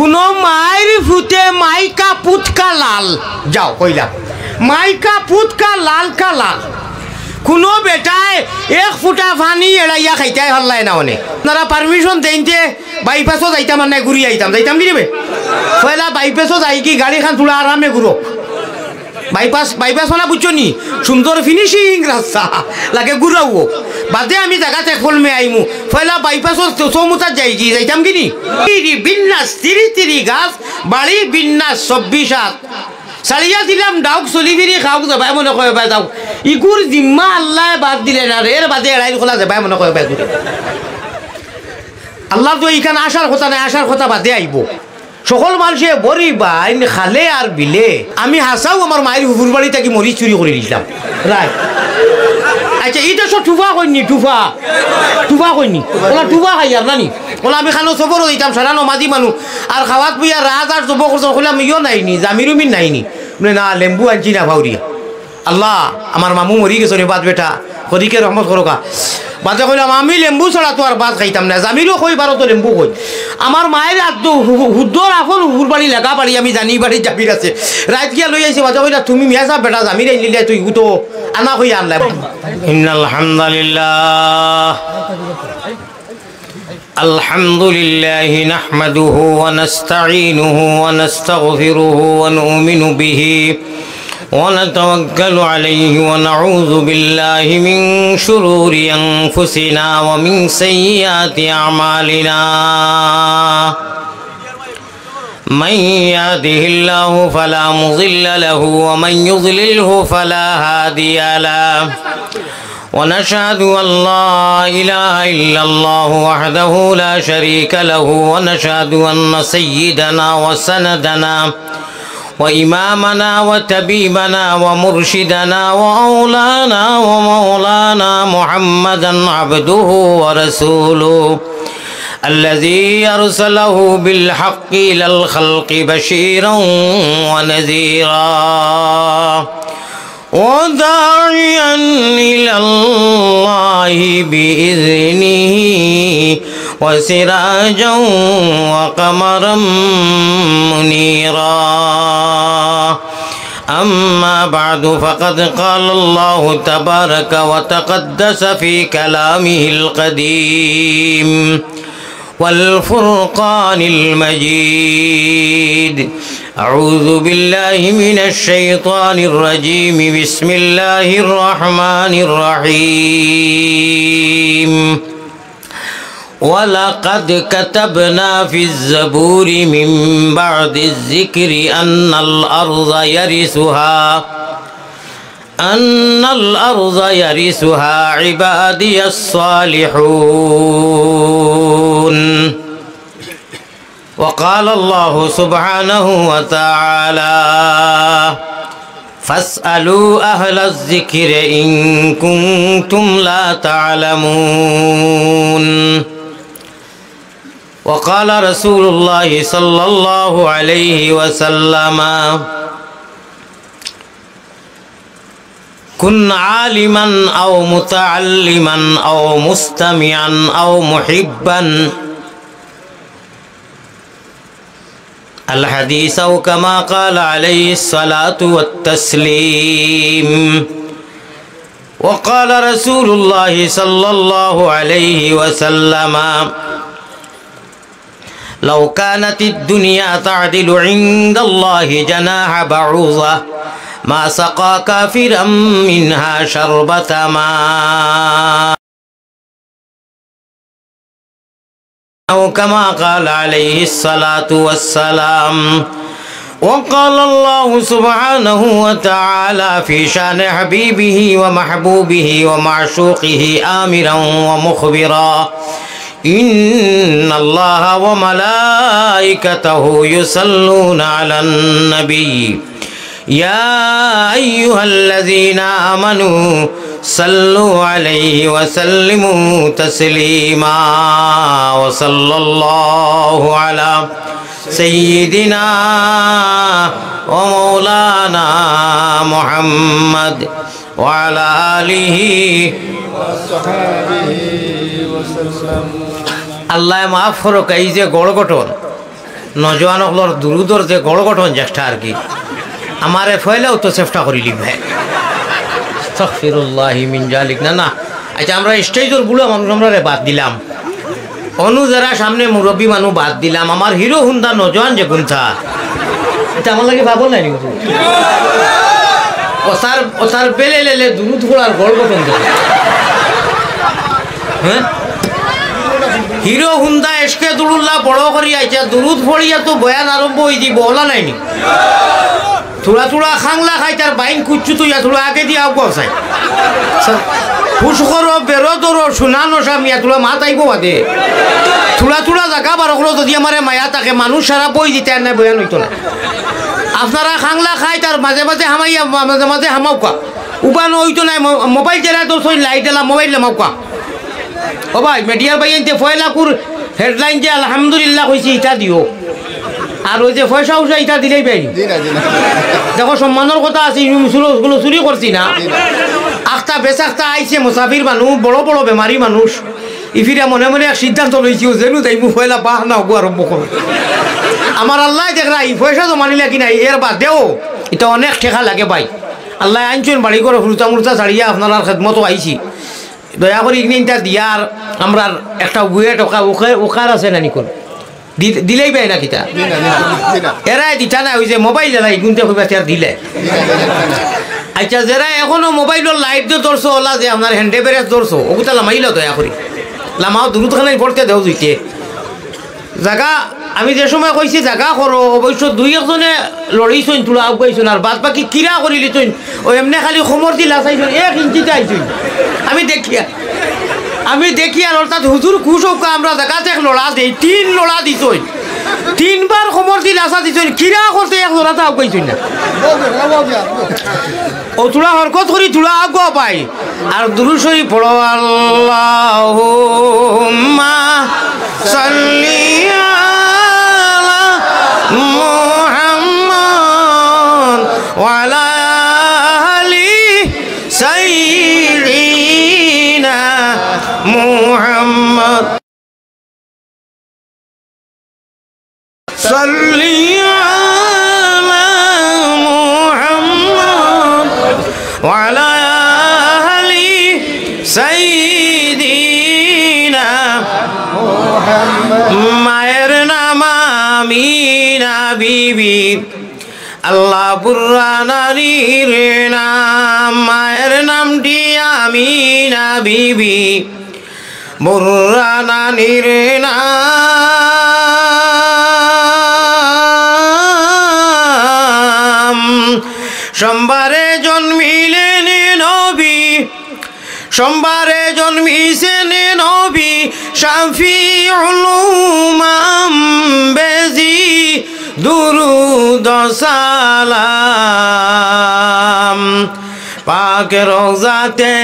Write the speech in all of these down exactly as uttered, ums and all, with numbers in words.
কুনু মাইর ফুতে মাইকা পুতকা লাল। যাও, কইলাম। মাইকা পুতকা লালকা লাল। কুনু বেটায় এক ফুটা পানি এড়াইয়া খাইতায় পারলায় না অনে। আপনারা permission দেইনতে বাইপাসও যাইতাম আর নাই, ঘুরি আইতাম। যাইতাম কিরে বে? পয়লা বাইপাসও যাইগি, গাড়িখান থুড়া আরামে ঘুরো। বাইপাস, বাইপাস মানে বুঝছো নি? সুন্দর finishing রাস্তা। লাগে ঘুরাও। বাদে আমি জাগাত এক ফলমে আইমু। পয়লা বাইপাসও চৌমুতাত যাইগি, যাইতাম কিনি? তিরি বিন্যাস, তিরি তিরি গাছ, বাড়ি বিন্যাস, চব্বিশ হাত। ছাড়িয়া দিলাম ডাউক, চলি ফিরি খাউক, যেবায় মনে কয় অবায় যাউক। ইগুর জিম্মা আল্লায় বাদ দিলে না রে, এর বাদে এড়াইল খোলা যেবায় মনে কয় অবায় ঘুরে। আল্লার তো ইখান আসার কথা নায়, আসার কথা বাদে আইবো। সকল মানষে বড়ি বাইন খালে আর বিলে। আমি হাছাউ আমার মাইর ফুফুর বাড়ি থাকি মরিচ চুরি করি দিছলাম। রাইট। আচ্ছা, ইটা সব টুফা কইনি, টুফা। টুফা কইনি। অলা টুফা খাইয়ার না নি? অলা আমি খানো সফরও দিতাম, সারা নমাজি মানুষ। আর খাওয়াত বইয়া রাজ আর জব করছইন, কইলাম, "ইয়ো নাইনি, জামিরুমিন নাইনি?" বলে, "না, লেম্বু আনছি না, ফাউরিয়া।" আল্লাহ, আমার মামু মরি গেছইন রে বাদ বেটা, হরিকে রহমত করোকা। বাদে কইলাম, "আমি লেম্বু ছাড়া তো আর ভাত খাইতাম না, জামিরও কই, বারো তো লেম্বু কই।" আমার মাইর আত তো হু-, হুদ্দর আফন হুর বাড়ি লাগা বাড়ি, আমি জানি বাড়ি জামির আছে। রাইত গিয়া লই আইছে, বাদে কইলা, "তুমি মিয়া সাব বেটা জামির আইলিলে, তুই তো আনা কই আনলা।" إن الحمد لله الحمد لله نحمده ونستعينه ونستغفره ونؤمن به ونتوكل عليه ونعوذ بالله من شرور أنفسنا ومن سيئات أعمالنا. من يهده الله فلا مضل له ومن يضلله فلا هادي له. ونشهد أن لا إله إلا الله وحده لا شريك له، ونشهد أن سيدنا وسندنا وإمامنا وطبيبنا ومرشدنا وأولانا ومولانا محمدا عبده ورسوله الذي أرسله بالحق إلى الخلق بشيرا ونذيرا وداعيا إلى الله بإذنه وسراجا وقمرا منيرا. أما بعد، فقد قال الله تبارك وتقدس في كلامه القديم والفرقان المجيد. أعوذ بالله من الشيطان الرجيم. بسم الله الرحمن الرحيم. ولقد كتبنا في الزبور من بعد الذكر أن الأرض يرثها أن الأرض يرثها عبادي الصالحون. وقال الله سبحانه وتعالى: فاسألوا أهل الذكر إن كنتم لا تعلمون. وقال رسول الله صلى الله عليه وسلم: كن عالما أو متعلما أو مستمعا أو محبا. الحديث أو كما قال عليه الصلاة والتسليم. وقال رسول الله صلى الله عليه وسلم: لو كانت الدنيا تعدل عند الله جناح بعوضة ما سقى كافرا منها شربة ماء. أو كما قال عليه الصلاة والسلام. وقال الله سبحانه وتعالى في شأن حبيبه ومحبوبه ومعشوقه آمرا ومخبرا: إن الله وملائكته يصلون على النبي، يا أيها الذين آمنوا صلوا عليه وسلموا تسليما. وصلى الله على سيدنا ومولانا محمد وعلى آله وصحبه وسلم. আল্লায় মাফ করউক, এই যে গড় গঠন, নজওয়ান অকলর দুরুদর যে গড় গঠন চেষ্টা আর কি, আমারে ফয়লাও তো চেষ্টা করিলিবায়। আস্তাগফিরুল্লাহি মিন জালিক। না, না, আচ্ছা, আমরা স্টেজর বুড়া মানুষ আমরারে বাদ দিলাম, অনু যারা সামনে মুরব্বী মানুষ বাদ দিলাম, আমার হিরো হুন্দা নজওয়ান যেগুনতা, ইতা আমার লাগি পাগল নায় নি? অতার, অতার বেলে লেলে দুরুদ পড়ার গড় গঠন দেখো। হ্যাঁ? হিরো হুন্দা এশকে দুরুল্লাহ বড় করি আইছে, দুরুদ পড়িয়া তো বয়ান আরম্ভ অই যিবো, অলা নায় নি? থুড়া থুড়া খাংলা খাইতার বাইন কুচ্ছু তুইয়া থুড়া আগেদি আউক্কা চাই। ফুস করো, বেরো ধরো, সোনা নশা মিয়া, থুড়া মাত আইবো বাদে। থুড়া থুড়া জাগা বার করো, যদি আমারে মায়া থাকে, মানুষ সারা বই দিতে আর নাই, বয়ান অইতো না। আপনারা খাংলা খাইতার মাঝে মাঝে হামাইয়া, মাঝে মাঝে হামাউক্কা। উবানো অইতো নায়, মো-, মোবাইল যেরা ধরছইন, লাইট এলা, মোবাইল লামাউক্কা। ও ভাই, মিডিয়ার ভাইয়াইন্তে ফয়লাকুর হেডলাইন যে আলহামদুলিল্লাহ কইছি, ইটা দিও। আর ওই যে পয়সা উসা, ইটা দিলাইবায় নি। জি না, জি না। দেখো, সম্মানর কথা আছে, ইনু মুসুরো ওগুলো চুরি করছি না। জি না। আখতা বেচাখতা আইছে, মুসাফির মানুষ, বড় বড় বেমারি মানুষ। ইফিরা মনে মনে এক সিদ্ধান্ত লইছি, ও যেনু যাইমু পয়লা বাহানা ওগু আরম্ভ করো। আমার আল্লায় দেখরা, ই পয়সা জমানি লাগি নাই, এর বাদেও ইটা অনেক টেকা লাগে ভাই। আল্লায় আনছইন বাড়ি ঘর হুরুতা মুরুতা ছাড়িয়া আপনারার খেদমতো আইছি। দয়া করি ইগনিনটা দিয়ার আমরার একটা ওয়েট ওকা-, ওকে-, ওকার আছে না নিকুন? দি-, দিলাইবায় না কিতা? জি না, জি না, জি না। এরায় দিতা না, ওই যে মোবাইল এরা ইগুনতে কইবা তে আর দিলে। জি না, জি না, জি না। আচ্ছা, যেরা এখনো মোবাইলর লাইট ধরছো, অলা যে আপনার হ্যান্ডে ব্রেস ধরছো, ওগুতা লামাইলো দয়া করি। লামাও দুরুদ খানাই পড়তে দেও দুইতে। জাগা, আমি যে সময় কইছি জাগা করো, অবশ্য দুই একজনে লড়িছইন, থুড়া আগুয়াইছইন, আর বাদ বাকি কিরা করিলিছইন, ও এমনে খালি কোমর দি লাচাইছইন, এক ইঞ্চিতে আইছইন। আমি দেখিয়া, আমি দেখিয়ার, অর্থাৎ হুজুর খুশ অউক্কা, আমরা জাগাত এক লড়া দেই, তিন লড়া দিছইন, তিনবার কোমর দি লাচা দিছইন, কিরা করতে এক লড়াতে আগুয়াইছইন না। ও থুড়া হরকত করি, থুড়া আগুয়া পাই। আর দুরুদ শরিফ পড়ো, আল্লাহুম্মা সাল্লি আলা মুহাম্মদ ওয়া আলা আলি সাইয়্যিদিনা মুহাম্মদ। صل على محمد وعلى آل سيدنا محمد. মায়ের নাম আমিনা বিবি, আল্লাহ বুররা নানির নাম, মায়ের নামটি আমিনা বিবি। বুররা নানির নাম। সোমবারে জন্মিলেন নবী, সোমবারে জন্মিছেন নবী, শাফিউল উমাম বেজি দুরুদ সালাম। পাক রওজাতে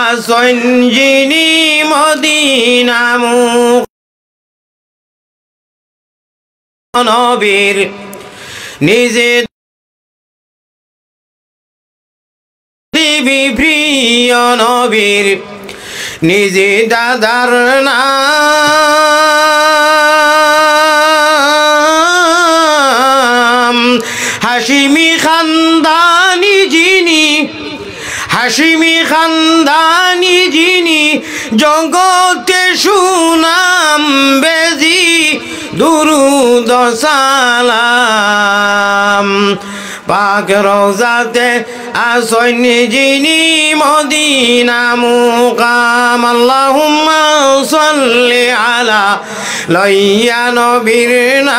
আছইন যিনি মদিনা মুকাম নবীর নিজে বিবি প্রিয় নবীর নিজে দাদার নাম। হাশিমি খানদানি যিনি, হাশিমি খানদানি যিনি, জগতে সুনাম বেজি দুরুদ সালাম। পাক রওজাতে আছইন যিনি মদিনা মুকাম। আল্লাহুম্মা সাল্লি আলা লইয়া নবীর নাম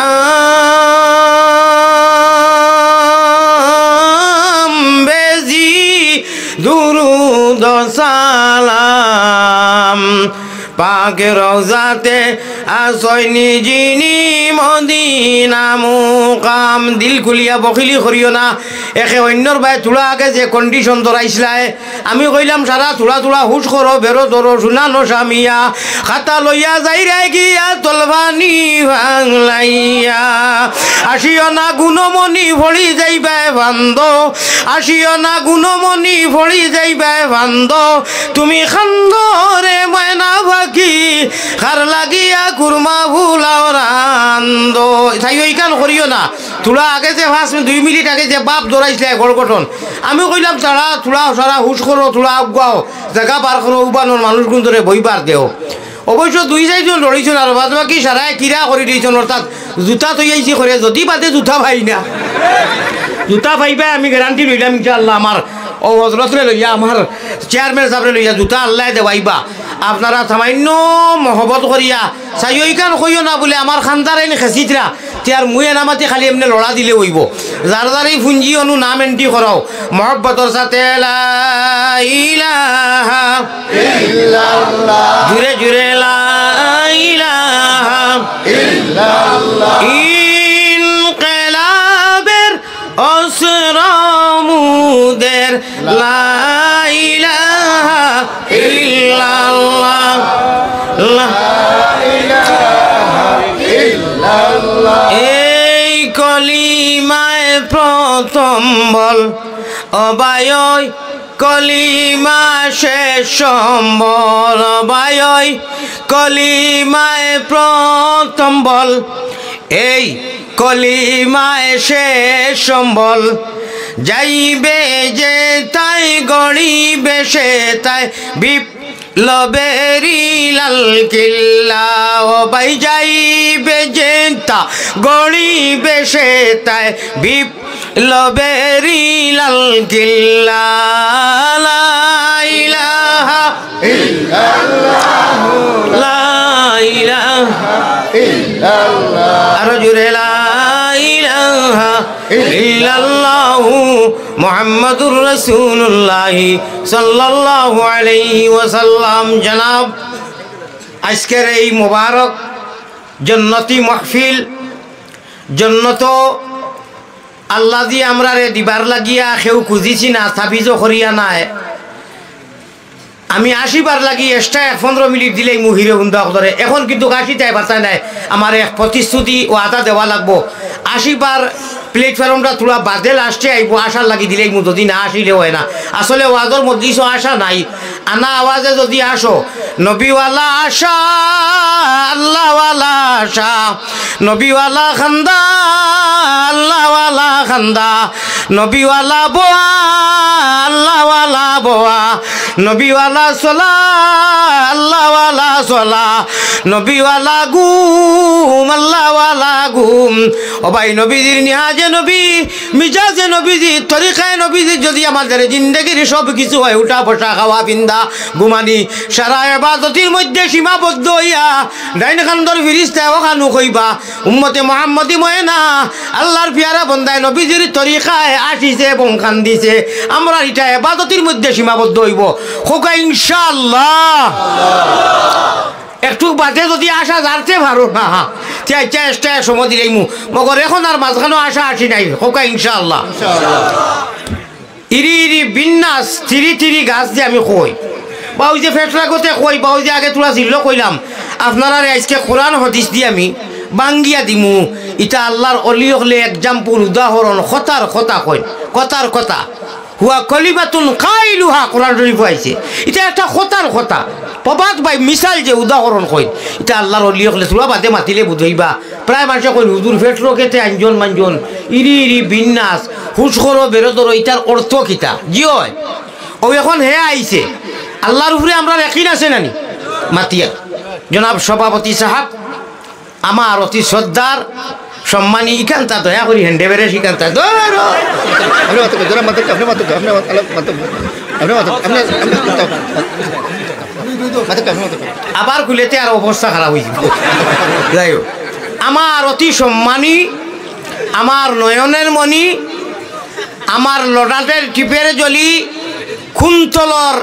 বেজি দুরুদ সালাম। পাক রওজাতে আছইন যিনি মদিনা মুকাম। দিল খুলিয়া বখিলি করিও না। একে অইন্যর বায় থুড়া আগে যে কন্ডিশন ধরাইছলায়, আমি কইলাম সারা থুড়া থুড়া হুশ করো, বেরো ধরো, সোনা নশা মিয়া। খাতা লইয়া যাইরায় গিয়া তলবানি ভাংলাইয়া। আসিও না গুণমণি পড়ি যাইবায় ফান্দো, আসিও না গুণমণি পড়ি যাইবায় ফান্দো। তুমি খান্দো রে ময়না পাখি, কার লাগিয়া কুরমা ফুলাও রান্দো। চাইও ইখান করিও না। থুড়া আগে যে পাঁচ মিনিট, দুই মিনিট আগে যে বাপ ধরাইছলা গড় গঠন, আমি কইলাম, "তারা থুড়া সারা হুশ করো, থুড়া আগুয়াও, জাগা বার করো, উবানোর মানুষগুন ধরে বইবার দেও।" অবশ্য দুই চাইরজন লড়িছইন, আর বাদ বাকি সারায় কিরা করি দিছইন, অর্থাৎ জুতা থইয়াইছি করে, যদি বাদে জুতা পাই না, জুতা পাইবা, আমি গ্যারান্টি লইলাম ইনশাআল্লাহ। আমার ও হজরতরে লইয়া, আমার চেয়ারম্যান সাবরে লইয়া জুতা আল্লায় দেওয়াইবা। আপনারা সামান্য মহব্বত করিয়া চাইও ইখান কইও না বুলে আমার খান্দার এন খেসিতরা, তে আর মুই এনামাতি খালি এমনে লড়া দিলে অইবো। যার যার এই ফুঞ্জি অনু নাম এন্ট্রি করাও, মহব্বতর সাথে লা ইলাহা ইল্লাল্লাহ। জুরে জুরে লা ইলাহা ইল্লাল্লাহ। ইনকিলাবের অস্ত্র মুদের লা ইলাহা ইল্লাল্লাহ। লা ইলাহা ইল্লাল্লাহ। এই কলিমায় প্রথম বল, ও ভাই, ওই কলিমা শেষ সম্বল, ও ভাই, ওই কলিমায় প্রথম বল। এই কলিমায় শেষ সম্বল, যাইবে যেতায় গড়িবে সেতায় বিপ্লবেরই লাল কিল্লা। ও ভাই, যাইবে যেতা গড়িবে সেতায় বিপ্লবেরই লাল কিল্লা। লা ইলাহা ইল্লাল্লাহ। লা ইলাহা ইল্লাল্লাহ। আরো জুরে লা ইলাহা ইল্লাল্লাহু মুহাম্মাদুর রাসূলুল্লাহ সাল্লাল্লাহু আলাইহি ওয়াসাল্লাম। জনাব, আজকের এই মোবারক জন্নতি মাহফিল, জন্নত আল্লাজি আমরারে দিবার লাগিয়া কেউ খুজিছি না, তাবিজও করিয়া নায়। আমি আশিবার লাগি extra এক পনেরো মিনিট দিলেই মু হিরে হুন্দা অকলরে। এখন কিন্তু আশিতায় বাঁচায় নাই, আমার এক প্রতিশ্রুতি ও আদা দেওয়া লাগবো। আশিবার platformটা থুড়া বাদে lastএ আইবো, আশার লাগি দিলেই মু যদি না আসিলে অয় না। আসলে ওয়াজর মজলিসও আশা নাই, আনা আওয়াজে যদি আসো, নবীওয়ালা আশা, আল্লাহওয়ালা আশা, নবীওয়ালা খান্দা, আল্লাহওয়ালা খান্দা, নবীওয়ালা বোয়া, আল্লাহওয়ালা বোয়া, নবীওয়ালা চলা, আল্লাহওয়ালা চলা, নবীওয়ালা ঘুম, আল্লাহওয়ালা ঘুম। ও ভাই, নবীজির নিয়াজে নবী, মিজাজে নবীজি, তরিকায় নবীজি যদি আমাদের জিন্দেগির সব কিছু হয়, উঠা বসা, খাওয়া, পিন্দা, ঘুমানি, সারা এবাদতির মধ্যে সীমাবদ্ধ হইয়া ডাইন খান্দর ফিরিস্তায় ওখানু কইবা, উম্মতে মুহাম্মদী ময়না, আল্লাহর পিয়ারা বন্দায় নবীজির তরিকায় আসিছে এবং কান্দিছে। আমরা ইটা এবাদতির মধ্যে সীমাবদ্ধ হইবো। কউক্কা ইনশাআল্লাহ। একটু বাদে যদি আশা জারতে পারো না, তে আচ্ছা, extra সময় দিলাইমু। মগর এখন আর মাঝখানো আশা আসি নাই। কউক্কা ইনশাআল্লাহ। ইরি ইরি বিন্যাস, তিরি তিরি গাছ যে আমি কই, বা ওই যে ফেটরা গতে কই, বা ওই যে আগে থুড়া জিল্লো কইলাম, আপনারারে আইজকে কোরআন হাদিস দি আমি বাঙ্গিয়া দিমু। ইটা আল্লাহর অলি অকলে example, উদাহরণ, কথার কথা কইন, কথার কথা। হুয়া কলিমাতুন কাইলুহা, কোরআন শরীফো আইছে। ইটা একটা কথার কথা, প্রবাদ বাই মিসাল যে উদাহরণ কইন, ইটা আল্লাহর অলি অকলে থুড়া বাদে মাতিলে বুঝাইবা। প্রায় মানষে কইন, "হুজুর, ফেটরো কেতে আঞ্জন মাঞ্জন, ইরি ইরি বিন্যাস, হুশ করো, বেরো ধরো, ইটার অর্থ কিতা?" জি অয়। ও এখন হে আইছে, আল্লাহর উপরে আমরার একিন আছে নানি? মাতিয়া। জনাব সভাপতি সাহেব, আমার অতি শ্রদ্ধার সম্মানী ইখানতা, দয়া করি হ্যান্ডে বেরেস ইখানতা ধরো। আপনি মাতক, জনাব মাতক, আপনি মাতক, আপনি মাতক, আপনি মাতক, আপনি মাতক, আপনি, আপনি মাতক। মাতক, আপনি মাতক। আবার খুলেতে আর অবস্থা খারাপ হয়ে যাবে। যাই হোক, আমার অতি সম্মানী, আমার নয়নের মণি, আমার লড়াটের টিপের জলি, খুনতলর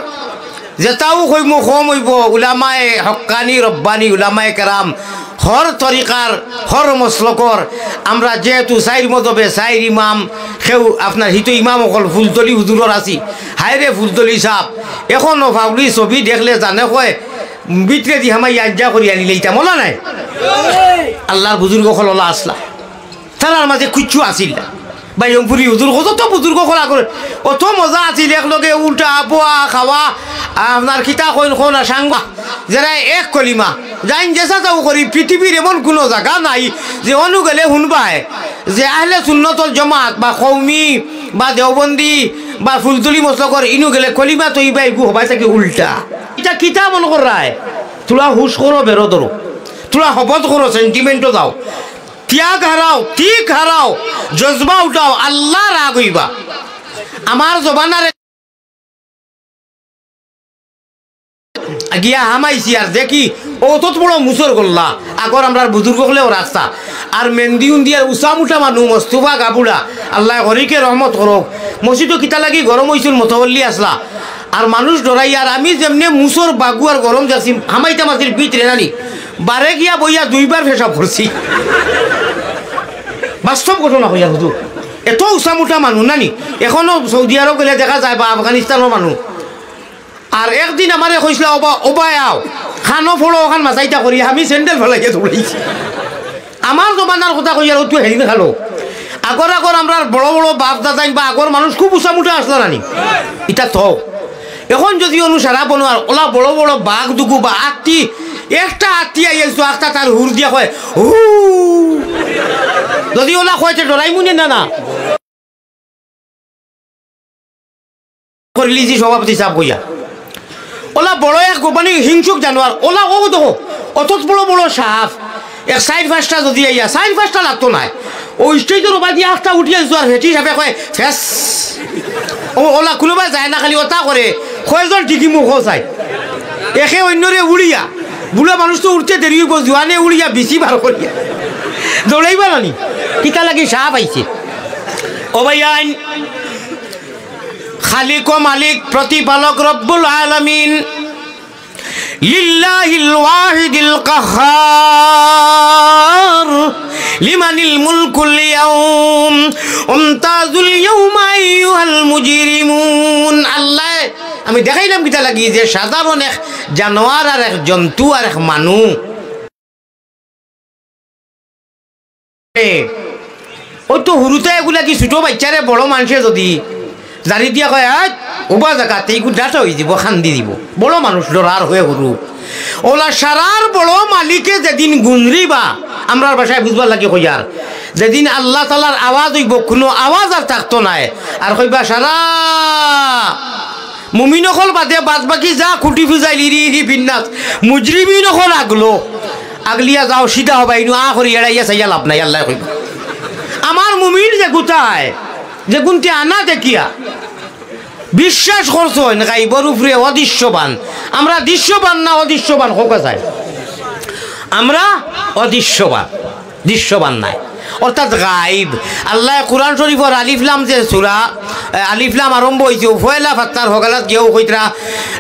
যেটাও কইমু কম অইবো, উলামায়ে হক্কানি রব্বানি, উলামায়ে কেরাম, হর তরিকার, হর মসলকর, আমরা যেহেতু চাইর মজহবে, চাইর ইমাম, কেউ আপনার হিতো ইমাম অকল ফুলতলি হুজুরর আছি, হায়রে ফুলতলি সাহেব, এখনো ফাউলি ছবি দেখলে জানে কয়, ভিতরেদি হামাই আঞ্জা করি আনিলে ইটা মলা নাই। আল্লাহর বুজুর্গ অকল অলা আসলা, তারার মাঝে কুচ্ছু আসিল না। ভাই, অম্পুরি হুজুর, কত তো বুজুর্গ করা করে, অত মজা আছিল, একলগে উল্টা, বওয়া, খাওয়া, আপনার কিতা কইন, কইন না, সাংবা, যেরা এক কলিমা, যাইন যে চাচাও করি, পৃথিবীর এমন কুনু জাগা নাই যে অনো গেলে হুনবায় যে আহলে সুন্নতল জমাত বা কওমি বা দেওবন্দি বা ফুলতলি মসলকর ইনো গেলে কলিমা তৈবা ইগু হবায় থাকি উল্টা। ইটা কিতা মনো কররায়? থুড়া হুশ করো, বেরো ধরো, থুড়া হবত করো, sentiment-ও যাও। ত্যাগ হারাও, তিক হারাও, জজবা উঠাও, আল্লাহ রাগ অইবা। আমার জমানারে গিয়া হামাইছি আর দেখি, অত বড় মুসর গল্লা, আগর আমরার বুজুর্গ অকলেও রাস্তা। আর মেন্দি উন্দি আর উচা মুটা মানুষ, মস্তুফা গাবুড়া, আল্লায় হরিকে রহমত করউক। মসজিদো কিতা লাগি গরম অইছিল, মতবল্লি আছলা। আর মানুষ ডরাইয়া, আর আমি যেমনে মুসর বাগু আর গরম দেখছি, হামাইতাম আছিল ভিতরে নানি, বারে গিয়া বইয়া দুইবার পেশাব করছি। বাস্তব ঘটনা কইয়ার হুজুর, এত উচা মুটা মানুষ নানি, এখনো সৌদি আরব গেলে দেখা যায় বা আফগানিস্তানর মানুষ। আর একদিন আমারে কইছলা, "ওবা, ওবায় আও, খানো ফড়ো অখান মাছাইতা করি", আমি স্যান্ডেল ফালাইয়া দৌড়াইছি। আমার জমানার কথা কইয়ার, অউ তো হেইন খালো। আগর আগর আমরার বড় বড় বাপ দাদাইন বা আগর মানুষ খুব উচা মুটা আছলা নানি। ইতা তো এখন যদি অনুসারা বনোয়ার, ওলা বড় বড় বাঘ দুগু বা আত্তি, একটা আত্তি আইয়াইছো, আখতা তার হুর দিয়া কয়, "হু।" যদি ওলা কয়, তে ডরাইমু নে না, না? করিলিছি সভাপতি সাব কইয়া। ওলা বড় এক গোপানি হিংসুক জানোয়ার, ওলা ও দেখো, অত বড় বড় সাপ, এক চাইর পাঁচটা যদি আইয়া, চাইর পাঁচটা লাগতো নায়। ও স্টেজর ওবা দিয়া আখতা উঠিয়া দিছো আর হেটি সাপে কয়, "ফেস।" ও, ওলা কুনুবায় যায় না, খালি ওতা করে, কয়জন টিকি মুখো চায়। একে অইন্যরে উড়িয়া, বুড়া মানুষ তো উঠতে দেরি অইবো, জোয়ানে উড়িয়া বিচি বার করিয়া। দৌড়াইবা নানি? কিতা লাগি সাপ আইছে? ও ভাইয়াইন, খালিক ও মালিক, প্রতিপালক রব্বুল আলামিন, লিল্লাহিল ওয়াহিদিল কাহহার, লিমানিল মুলকুল ইয়াউম, ওয়ামতাজুল ইয়াউমা আইয়ুহাল মুজরিমুন। আল্লায়, আমি দেখাইলাম কিতা লাগি যে সাধারণ এক জানোয়ার আর এক জন্তু আর এক মানু এ, ওই তো হুরুতায় এগুলা কি ছোট বাইচ্চারে বড় মানষে যদি জারি দিয়া কয়, "আয়, উবা জাগাত", তে ইগু ডাটা অই দিবো, কান্দি দিবো। বড় মানুষ ডরার হয়ে হুরু। ওলা সারার বড় মালিকে যেদিন গুনরিবা, আমরার ভাষায় বুঝবার লাগি কইয়ার, যেদিন আল্লাহ তাআলার আওয়াজ অইবো, কুনু আওয়াজ আর থাকতো নায়। আর কইবা, "সারা মুমিন অকল বাদে বাদ বাকি যা খুঁটি ফুজাইল ইরি ইরি বিন্নাস, মুজরিমিন অকল আগলো।" আগলিয়া যাও, সিধা হবা, ইনু আ করি এড়াইয়া চাইয়া লাভ নাই, আল্লায় কইবা। আমার মুমিন যেগুতায়, যেগুনতে আনা দেখিয়া বিশ্বাস করছইন গাইবর উপরে অদৃশ্যবান। আমরা দৃশ্যবান না অদৃশ্যবান? কউক্কা চাই। আমরা অদৃশ্যবান, দৃশ্যবান নায়, অর্থাৎ গাইব। আল্লায় কুরআন শরীফর আলিফ লাম যে সূরা, এ, আলিফ লাম আরম্ভ অইছে, পয়লা পাত্তার হগালাত গিয়াউ কইতরা,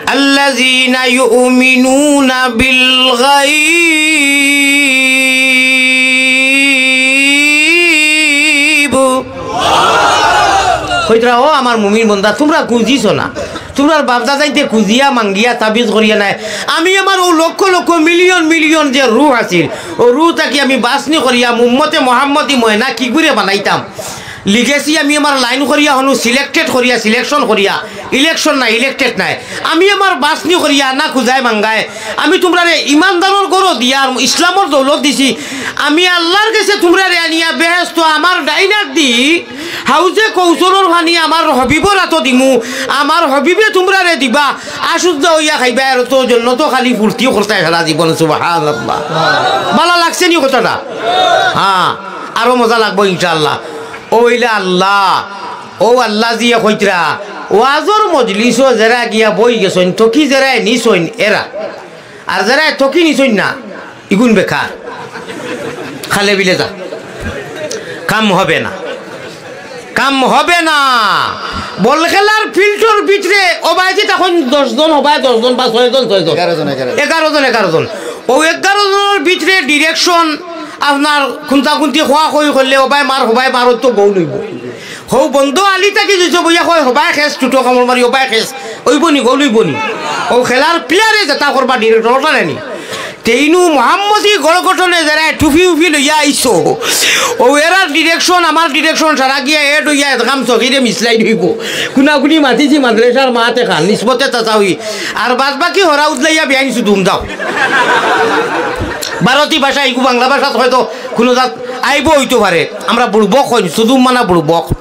"আল্লাযীনা ইউমিনুনা বিল গাইব।" কইতরা, "ও আমার মুমিন বন্দা, তুমরা খুজিছো না, তুমরার বাপ দাদাইন্তে খুজিয়া মাঙ্গিয়া তাবিজ করিয়া নায়। আমি আমার অউ লক্ষ লক্ষ মিলিয়ন মিলিয়ন যে রুহ আছিল, অউ রুহ থাকি আমি বাছনি করিয়া উম্মতে মোহাম্মদী ময়না কিগুরে বানাইতাম।" লিগেছি আমি আমার লাইন করিয়া হনু সিলেক্টেড করিয়া, সিলেকশন করিয়া, ইলেকশন না, ইলেক্টেড নায়। আমি আমার বাছনি করিয়া না খুজায় মাঙ্গায়, আমি তুমরারে ইমানদারর ঘরো দিয়া আর ইসলামর দৌলত দিছি। আমি আল্লার গেছে তুমরারে আনিয়া বেহেস্তো আমার ডাইনাত দি, হাউজে কৌসরর পানি আমার হবিবর আতো দিমু, আমার হবিবে তুমরারে দিবা, আশুদ্ধা অইয়া খাইবা, আর তো জন্নত খালি ফুর্তিও করতায় সারা জীবন। সুবহানাল্লাহ। ভালা লাগছে নি কথাটা? হ্যাঁ। আরো মজা লাগবো ইনশাআল্লাহ। অউ অইলা আল্লা, অউ আল্লা জিয়ে কইতরা, ওয়াজর মজলিসো যেরা গিয়া বই গেছইন, থকি যেরা নিছইন এরা, আর যেরা থকি নিছইন না, ইগুন বেকার, খালে বিলে যা, কাম হবে না, কাম হবে না। বল খেলার ফিল্ডর ভিতরে অবায়দি তখন দশ জন, অবায় দশ জন বা ছয় জন, ছয় জন, এগারো জন, এগারো জন। এগারো জন, এগারো জন। অউ এগারো জনর ভিতরে ডিরেকশন আপনার খুন্তা খুন্তি খোয়া খই করলে অবায় মার, হবায় মার, অউ তো গোল অইবো। হউ বন্দ আলি থাকি যদি বইয়া কয়, "হবায় খেস, টুটো কামড় মারি, হবায় খেস", অইবো নি, গোল অইবো নি? অউ খেলার প্লেয়ারে যেতা করবা ডিরেক্টর, অটা নায় নি? তেইনু মোহাম্মদী গড় গঠনে যারা টুপি উফি লইয়া আইছো, ও এরার ডিরেকশন, আমার ডিরেকশন, সারা গিয়া এড হইয়া একদম সহিরে মিসলাইন হইব। কুনাকুনি মাতিছি মাদ্রাসার মাতে খান, নিসবতে তাসাউই। আর বাদ বাকি হরা উদলাইয়া বেআইন সুদুম দাও। ভারতী ভাষা, ইগু বাংলা ভাষাত হয়তো কুনু জাত আইব হইতো পারে। আমরা বুড়বক কইন, সুদুম মানা বুড়বক।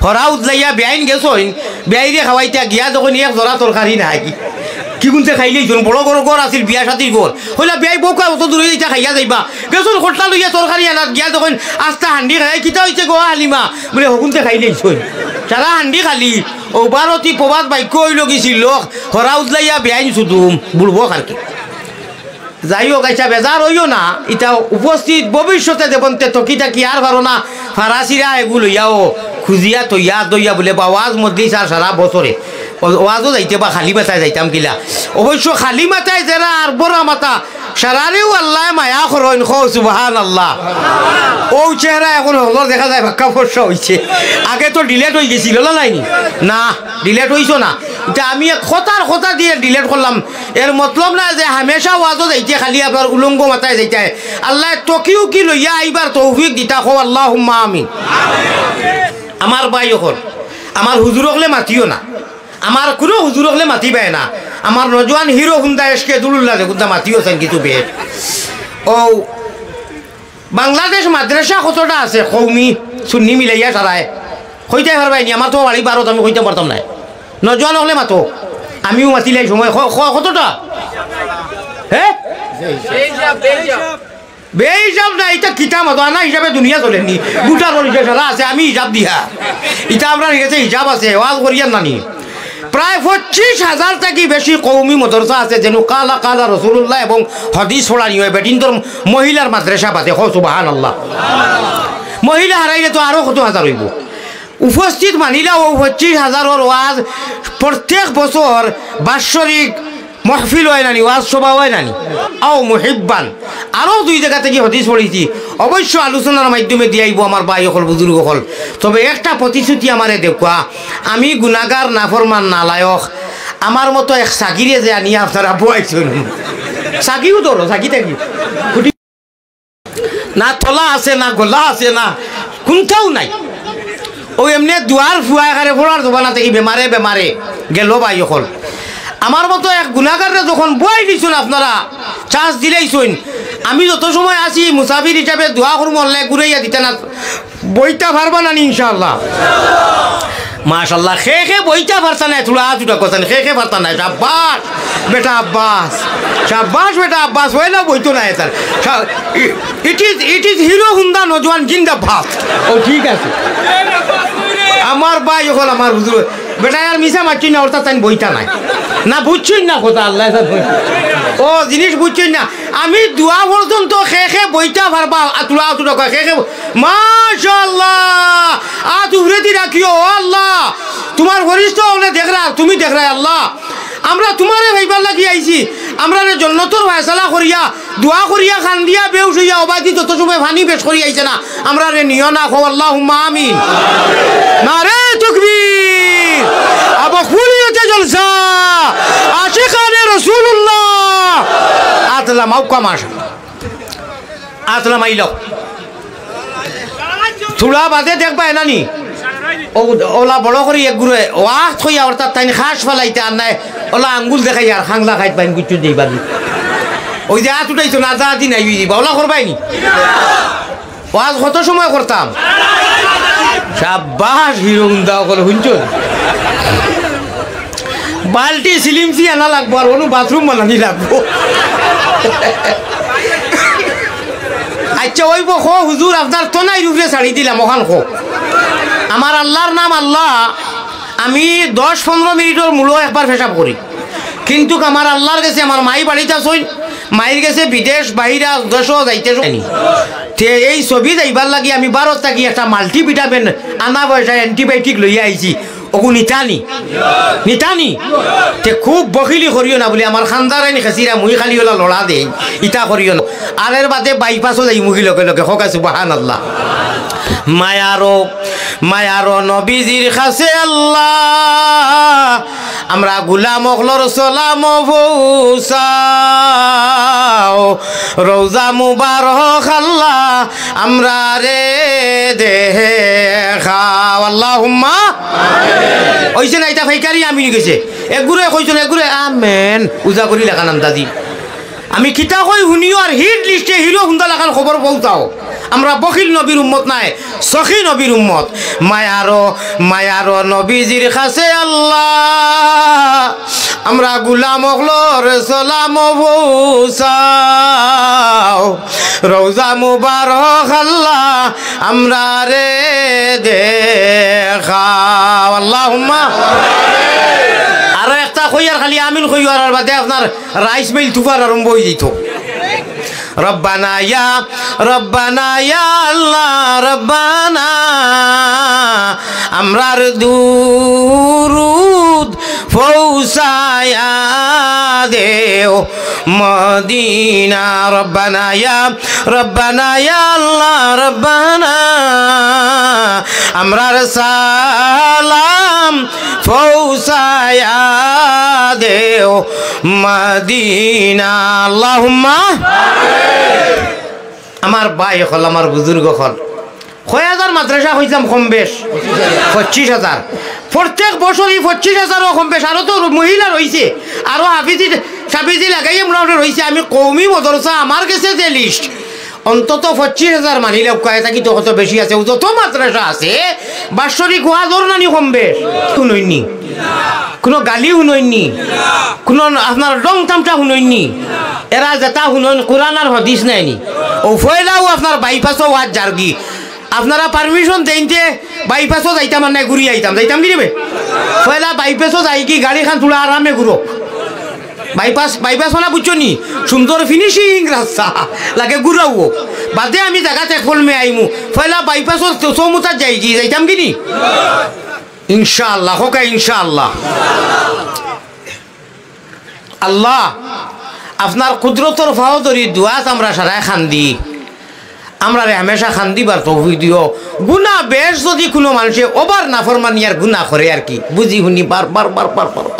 হরা উদলাইয়া বেআইন গেছইন, বেআইরে খাওয়াইতা গিয়া দেখইন এক জরা তরকারি নাই। কিগুনতে খাইলাইছইন, বড় ঘর, ঘর আছিল, বিয়া শাদির ঘর। কইলা, "বেআই, বউকা অত দূরে ইতা খাইয়া যাইবা।" গেছইন খটলা লইয়া তরকারি আনাত, গিয়া দেখইন আস্তা হান্ডি খাই, "কিতা অইছে গো হালিমা?" বুলে, "হগুনতে খাইলাইছইন।" সারা হান্ডি খালি। ও ভারতী প্রবাদ বাক্য অইলো গি ছিল, হরা উদলাইয়া বেআইন সুদুম, বুড়বক আর কি। যাই হোক, আচ্ছা, বেজার অইও না, ইতা উপস্থিত ভবিষ্যতে দেবন্তে তকি থাকি আর পারো না, ফারাসিরা এগু লইয়াও খুজিয়া তৈয়া দইয়া বুলে বা ওয়াজ মজলিস আর সারা বছরে ও-, ওয়াজও যাইতে বা খালি মাথায় যাইতাম কিলা। অবশ্য খালি মাথায় যারা আর বড় মাথা, সারারেও আল্লায় মায়া করইন, কও সুবহানাল্লাহ। ও চেহারা এখন হকলর দেখা যায় বাক্কা ফর্সা অইছে, আগে তো ডিলেট অই গেছিল, না নাইনি? না, ডিলেট অইছো না। ইতা আমি এক কথার কথা দিয়া ডিলেট করলাম। এর মতলব না যে হামেশা ওয়াজও যাইতে খালি আপনার উলঙ্গ মাথায় যাইতে হয়। আল্লায় তকি উকি লইয়া আইবার তৌফিক দিতা, কও আল্লাহুম্মা আমিন। আমার ভাই অকল, আমার হুজুর অকলে মাতিও না, আমার কুনু হুজুর অকলে মাতিবায় না, আমার নজওয়ান হিরো হুন্দা এসকে দুলুল্লা যে হুন্দা মাতিও চান কিছু বেশ। ও বাংলাদেশ মাদ্রাসা কতটা আছে কওমি সুন্নি মিলাইয়া সারায়? কইতায় পারবায়নি? আমার তো বাড়ি ভারত, আমি কইতাম পারতাম নায়। নজওয়ান অকলে মাতো, আমিও মাতিলাই সময় ক-, ক-, কতটা? হে? বেহিসাব না, ইতা কিতা মাতো, আনা হিসাবে দুনিয়া চলেনি। গুটার পরিচয় সারা আছে, আমি হিসাব দিয়া। ইতা আমরার গেছে হিসাব আছে, ওয়াজ করিয়ার নানি। প্রায় পঁচিশ হাজার থাকি বেশি কওমি মাদ্রাসা আছে, যেন কালা কালা রাসূলুল্লাহ এবং হাদিস পড়ানি অয়, বেটিন্তর মহিলার মাদ্রাসা বাদে, কও সুবহানাল্লাহ। মহিলা হারাইলে তো আরো কত হাজার অইব। উপস্থিত মানিলা ও পঁচিশ হাজারর ওয়াজ প্রত্যেক বছর বাৎসরিক মাহফিল অয় নানি, ওয়াজ সভা অয় নানি। আও মুহিব্বান, আরো দুই জাগা থাকি হাদিস পড়ছি, অবশ্য আলোচনার মাধ্যমে দিয়া আইব আমার ভাই অকল, বুজুর্গ অকল। তবে একটা প্রতিশ্রুতি আমারে দেউক্কা, আমি গুনাগার, নাফরমান, নালায়ক, আমার মতো এক সাগিরে যে আনিয়া আপনারা বওয়াইছইন, সাগিও ধরো, সাগি থাকি। না তলা আছে, না গলা আছে, না কুনটাও নাই। ও এমনে দুয়ার ফুয়া এখানে পড়ার জমানা থাকি বেমারে বেমারে গেল ভাই অকল। আমার মতো এক গুনাগাররে যখন বওয়াই দিছইন আপনারা, চান্স দিলাইছইন, আমি যত সময় আছি মুসাফির হিসাবে দোয়া করমু, আল্লায় ঘুরাইয়া দিতা না, বইতা পারবা নানি ইনশাআল্লাহ? মাশাআল্লাহ, কে কে বইতা পারতা নায়, থুড়া আত উঠা করতা নায়, কে কে পারতা নায়, শাবাশ বেটা আব্বাস, শাবাশ বেটা আব্বাস, অইলেও বইতো নায় তার। শা-, ই-, it is, it is Hero Honda নজওয়ান জিন্দাবাদ। ও ঠিক আছে। আমার ভাই অকল, আমার হুজুর, বেটা আর মিছা মাতছইন না, অর্থাৎ তাইন বইতা নায়। না বুঝছইন না কথা, আল্লায় জানে। ও জিনিস বুঝছইন না। আমি দোয়া পর্যন্ত কে কে বইতা পারবা, আতুরা আতুরা কয়, কে কে ব-, মাশাআল্লাহ। আত উপরেদি রাখিও, ও আল্লাহ, তুমার ফিরিস্তা অকলে দেখরা, তুমি দেখরায় আল্লাহ। আমরা তুমারে পাইবার লাগি আইছি, আমরারে জন্নতর ফয়সালা করিয়া, দোয়া করিয়া, কান্দিয়া, বেহুশ অইয়া, অবাদি যত সময় পানি পেশ করি আইছে না, আমরারে নিও না, কও আল্লাহুম্মা আমিন। নারে তাকবীর, আবু খুলিয়তে জলসা, আশিকানে রাসূলুল্লাহ। আত লামাউক্কা মাশাআল্লাহ। আত লামাইল। থুড়া বাদে দেখবায় নানি। ও, অলা বড় করি এক গুরে, ওয়াক্ত কইয়া অর্থাৎ তাইন খাস ফালাইতা আর নায়, অলা আঙ্গুল দেখাইয়া আর খাংলা খাইত পাইন গুচ্ছু দেইবা দি। ওই যে আত উঠাইছো না, যা দি নাই, ওই দিবা, অলা করবায়নি। ওয়াজ কত সময় করতাম? শাবাশ, হিরো হুন্দা অকল, হুনছো? বালটি সিলিমসি আনা লাগবো, আর অনু বাথরুম বানানি লাগবো। আচ্ছা, অইবো, কও হুজুর, আপনার তনাইর উপরে ছাড়ি দিলাম, অখান কও। আমার আল্লার নাম আল্লা, আমি দশ পনরো মিনিটর মূলো একবার পেশাব করি, কিন্তুক আমার আল্লার গেছে, আমার মাই বাড়িত আছইন, মাইর গেছে বিদেশ, বাইরা দেশো যাইতে নি। তে এই ছবি যাইবার লাগি আমি ভারত থাকি একটা মাল্টিভিটামিন আনা পয়সা অ্যান্টিবায়োটিক লইয়া আইছি। অগু নিতানি? নিতানি? তে খুব বখিলি করিও না বুলি আমার খান্দারাইন খেসিরা মুই খালি অলা লড়া দেই, ইতা করিও না। আর এর বাদে বাইপাসও যাইমুগি লগে লগে, কউক্কা সুবহানাল্লাহ। মায়ারো, মায়ারো নবীজির কাছে আল্লাহ, আমরা গুলাম অকলর সালাম পৌঁছাও, রওজা মুবারক আল্লাহ আমরারে দেখাও। আল্লাহুম্মা। অইছে না, ইটা ফাইকারি আমিন গেছে। এগুরে কইছইন, এগুরে আমেন। উজা করি লেখান আন্দাজি। আমি কিতা কই হুনিও আর হিট লিস্টে হিরো হুন্দা লাখান খবর পৌঁছাও। আমরা বখিল নবীর উম্মত নায়, সখী নবীর উম্মত। মায়ারো, মায়ারো নবীজির কাছে আল্লাহ, আমরা গুলাম অকলর সালাম পৌঁছাও। রওজা মুবারক আল্লাহ আমরারে দেখাও। আল্লাহুম্মা। আরো একটা কইয়ার খালি আমিন কইয়ার, আর বাদে আপনার রাইস মিল তুফান আরম্ভ অই যাইতো। রব্বানা ইয়া, রব্বানা ইয়া আল্লাহ, রব্বানা, আমরার দুরুদ পৌঁছায়া দেও মদিনা। রব্বানা ইয়া, রব্বানা ইয়া আল্লাহ, রব্বানা, আমরার সালাম পৌঁছায়া দেও মদিনা। আল্লাহুম্মা। আমার ভাই অকল, আমার বুজুর্গ অকল, কয় হাজার মাদ্রাসা কইছলাম কম বেশ? পঁচিশ হাজার। প্রত্যেক বছরই পঁচিশ হাজারও কম বেশ, আরো তো মহিলা রইছে, আরো হাফিজি সাফিজি লাগাইয়া মোটামুটি রইছে। আমি কওমি মাদ্রাসা আমার গেছে যে লিস্ট, অন্তত পঁচিশ হাজার মানিলে উকায় থাকি তো কত বেশি আছে, ও যত মাদ্রাসা আছে, বাৎসরিক ওয়াজ অর নানি কম বেশ? হুনইননি, কুনু গালি হুনইননি, কুনু আপনার ঢং তামশা হুনইননি। এরা যেটা হুনইন কুরআন আর হাদিস নায়নি। অউ পয়লাউ আপনার বাইপাসও ওয়াজ যারগি। আপনারা পারমিশন দেইনতে বাইপাসও যাইতাম আর নায়, ঘুরি আইতাম, যাইতাম কিরে বে? পয়লা বাইপাসও যাইগি, গাড়িখান থুড়া আরামে ঘুরো। বাইপাস, বাইপাস মানে বুঝছো নি? সুন্দর ফিনিশিং রাস্তা, লাগে ঘুরাও। বাদে আমি জাগাত এক ফলমে আইমু। পয়লা বাইপাসর চৌমুতাত যাইগি, যাইতাম কিনি? ইনশাআল্লাহ, কউক্কা ইনশাআল্লাহ। আল্লাহ, আপনার কুদরতর পাও ধরি দুয়াত আমরা সারায় কান্দি। আমরারে হামেশা কান্দিবার তৌফিক দিও। গুনা বেশ যদি কুনু মানষে ওভার নাফরমানি আর গুনা করে আর কি, বুঝি হুনি বার বার বার বার বার বার।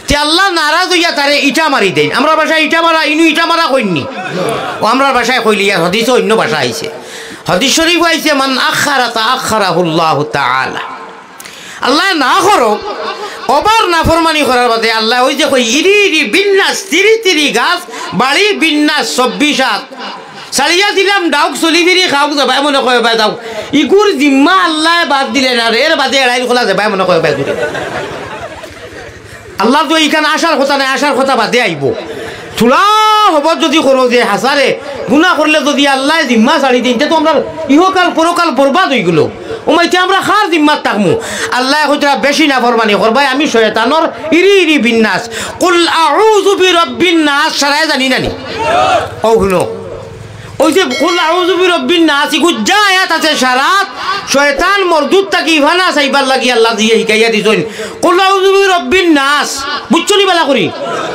তে আল্লাহ নারাজ অইয়া তারে ইটা মারি দেইন। আমরার ভাষায় ইটা মারা, ইনু ইটা মারা কইননি। অউ আমরার ভাষায় কইলে ইয়ার হাদিসও অইন্য ভাষা আইছে। হাদিস শরীফ আইছে, "মান আখখারা তাআখখারাহুল্লাহু তাআলা।" আল্লায় না করউক, ওভার নাফরমানি করার বাদে আল্লায় অউ যে কই, "ইরি ইরি বিন্নাস, তিরি তিরি গাছ, বাড়ি বিন্নাস, চব্বিশ আত। ছাড়িয়া দিলাম ডাউক, চলি ফিরি খাউক, যেবায় মনে কয় অবায় যাউক।" ইগুর জিম্মা আল্লায় বাদ দিলে না রে, এর বাদে এড়াইল খোলা যেবায় মনে কয় অবায় ঘুরে। আল্লার তো ইখান আসার কথা নায়, আসার কথা বাদে আইবো। থুড়া হবত যদি করো যে হাছারে গুনা করলে যদি আল্লায় জিম্মা ছাড়ি দেইন, তে তো আমরার ইহকাল পরকাল বরবাদ অইগেলো। অউ মাইতে আমরা কার জিম্মাত থাকমু? আল্লায় কইতরা বেশি নাফরমানি করবায়, আমি শয়তানর ইরি ইরি বিন্নাস। কুল আউযু বিরাব্বিন নাস, সারায় জানি নানি? অউ হুনো। অউ যে কুল আউযু বিরাব্বিন নাস, ইগু যা আয়াত আছে সারাত, শয়তান মরদুদ থাকি ফানা চাইবার লাগি আল্লায় দিয়া হিকাইয়া দিছইন। কুল আউযু বিরাব্বিন নাস, বুঝছো নি বালা করি?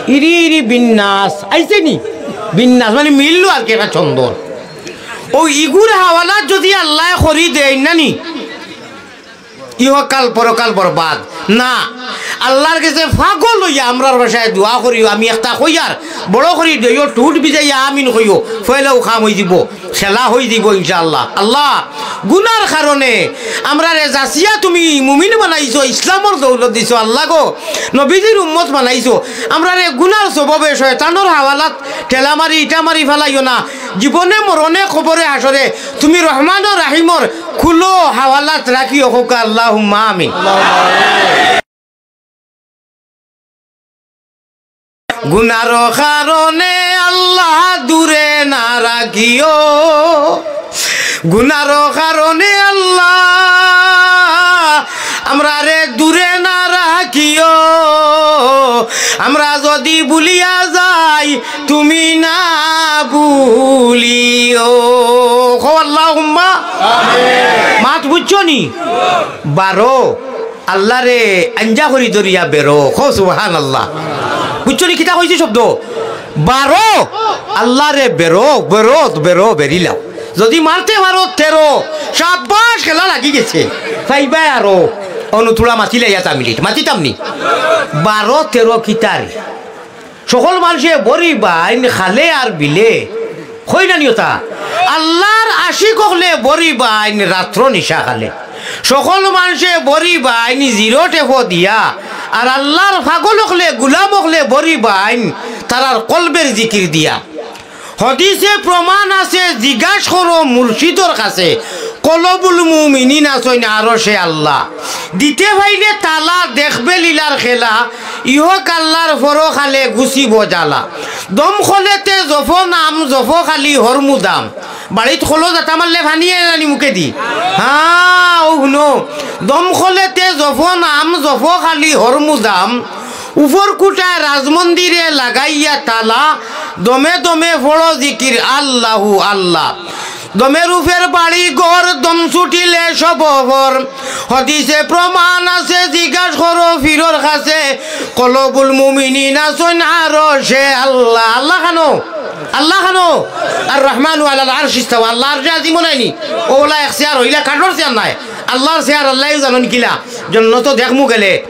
ইরি ইরি বিন্নাস, আইছে নি? বিন্নাস মানে মিললো আর কি একটা ছন্দ। অউ ইগুর হাওয়ালাত যদি আল্লায় করি দেইন নানি, ইহকাল পরকাল বরবাদ। না, আল্লার গেছে পাগল অইয়া আমরার ভাষায় দোয়া করিও। আমি একটা কইয়ার, বড় করি দিও, ঠুট ভিজাইয়া আমিন কইও, পয়লাউ কাম অইযিবো, খেলা অইযিবো ইনশাআল্লাহ। আল্লাহ, গুনার কারণে আমরারে যাচিয়া তুমি মুমিন বানাইছো, ইসলামর দৌলত দিছো। আল্লাহ গো, নবীজির উম্মত বানাইছো, আমরারে গুনার সববে শয়তানর হাওয়ালাত ঠেলা মারি, ইটা মারি ফালাইও না। জীবনে মরণে কবরে হাশরে তুমি রহমান ও রাহিমর খুলো হাওয়ালাত রাখিও, কউক্কা আল্লাহুম্মা আমিন। গুনার কারণে আল্লাহ দূরে না রাখিও, গুনার কারণে আল্লাহ আমরারে দূরে না রাখিও, আমরা যদি ভুলিয়া যাই তুমি না ভুলিও। কও আল্লাহুম্মা। মাত বুঝছো নি? বারো, আল্লারে আঞ্জা করি ধরিয়া বেরো। কও সুবহানাল্লাহ। বুঝছো নি কিতা কইছি শব্দ? বারো, আল্লারে বেরো, বেরো, বেরো, বেরিলাও। যদি মারতে পারো তেরো, শাবাশ, খেলা লাগি গেছে, পাইবায় আরো। অনু থুড়া মাতিলাইয়া তা মিনিট, মাতিতাম নি? বারো তেরো কিতারে। সকল মানষে বড়ি বাইন খালে আর বিলে। কই না নি ওতা? আল্লার আশিক অকলে বড়ি বাইন রাত্র নিশা খালে। সকল মানষে বড়ি বাইন জিরো টেফো দিয়া। আর আল্লার পাগল অকলে, গুলাম অকলে বড়ি বাইন তারার কলবের জিকির দিয়া। হদিসে প্রমাণ আছে, জিজ্ঞাস করো মুর্শিদর কাছে। কলবুল মুমিনিন আছইন আরশে আল্লাহ। দিতে পাইলে তালা, দেখবে লীলার খেলা। ইহকাল আর পরকালে গুছিব জ্বালা। দম খলেতে জপো নাম, জপো খালি হরমুদাম। বাড়িত খলো জাতা মারলে পানি আয় না নি মুখেদি? হ্যাঁ, অউ হুনো। দম খলেতে জপো নাম, জপো খালি হরমুদাম। উপর কুটায় রাজমন্দিরে লাগাইয়া তালা, দমে দমে পড়ো জিকির আল্লাহু আল্লাহ। দমের উপর বাড়ি ঘর, দম ছুটিলে সব অফর। হদিসে প্রমাণ আছে, জিজ্ঞাস করো পীরর কাছে। কলবুল মুমিনিন আছইন আরশে আল্লাহ। আল্লাহ কানো? আল্লাহ কানো? আর রহমানু আলাল আরশি ইস্তাওয়া। আল্লাহ আরশে আজিমো নায় নি? অউলা এক চেয়ার অইলা, কাঠর চেয়ার নায়। আল্লার চেয়ার আল্লায়উ জানইন কিলা। জন্নতো দেখমু গেলে।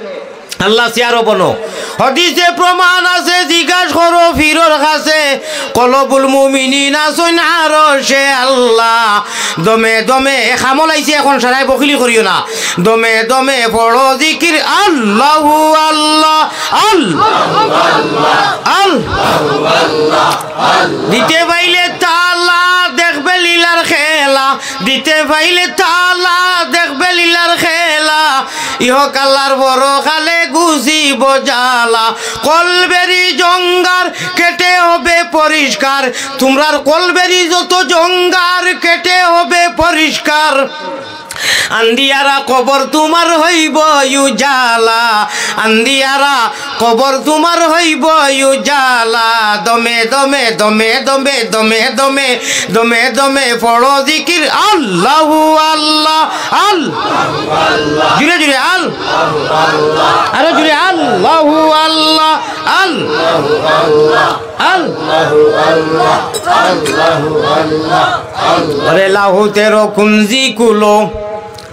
আল্লাহ চেয়ারো বনো। হদিসে প্রমাণ আছে, জিজ্ঞাস করো পীরর কাছে। কলবুল মুমিনিন আছইন আরশে আল্লাহ। দমে দমে, এ কামো আইছি অখন, সারায় বকিলি করিও না। দমে দমে পড়ো জিকির আল্লাহু আল্লাহ, আল্লাহু আল্লাহ, আল্লাহু আল্লাহ। দিতে পাইলে তালা, দেখবে লীলার খেলা। দিতে পাইলে তালা, দেখবে লীলার খেলা। ইহকাল আর পরকালে গুছিব জ্বালা। কলবেরি জঙ্গার কেটে হবে পরিষ্কার। তুমরার কলবেরি যত জঙ্গার কেটে হবে পরিষ্কার। আন্দিয়ারা কবর তুমার হইব উজালা। আন্দিয়ারা কবর তুমার হইব উজালা। দমে দমে, দমে দমে, দমে দমে, দমে দমে পড়ো জিকির আল্লাহু আল্লাহ, আল-, জুরে জুরে আল-, আরো জুরে আল্লাহু আল্লাহ, আল-, আল-, আরে লাহু তেরো কুঞ্জি কুলো।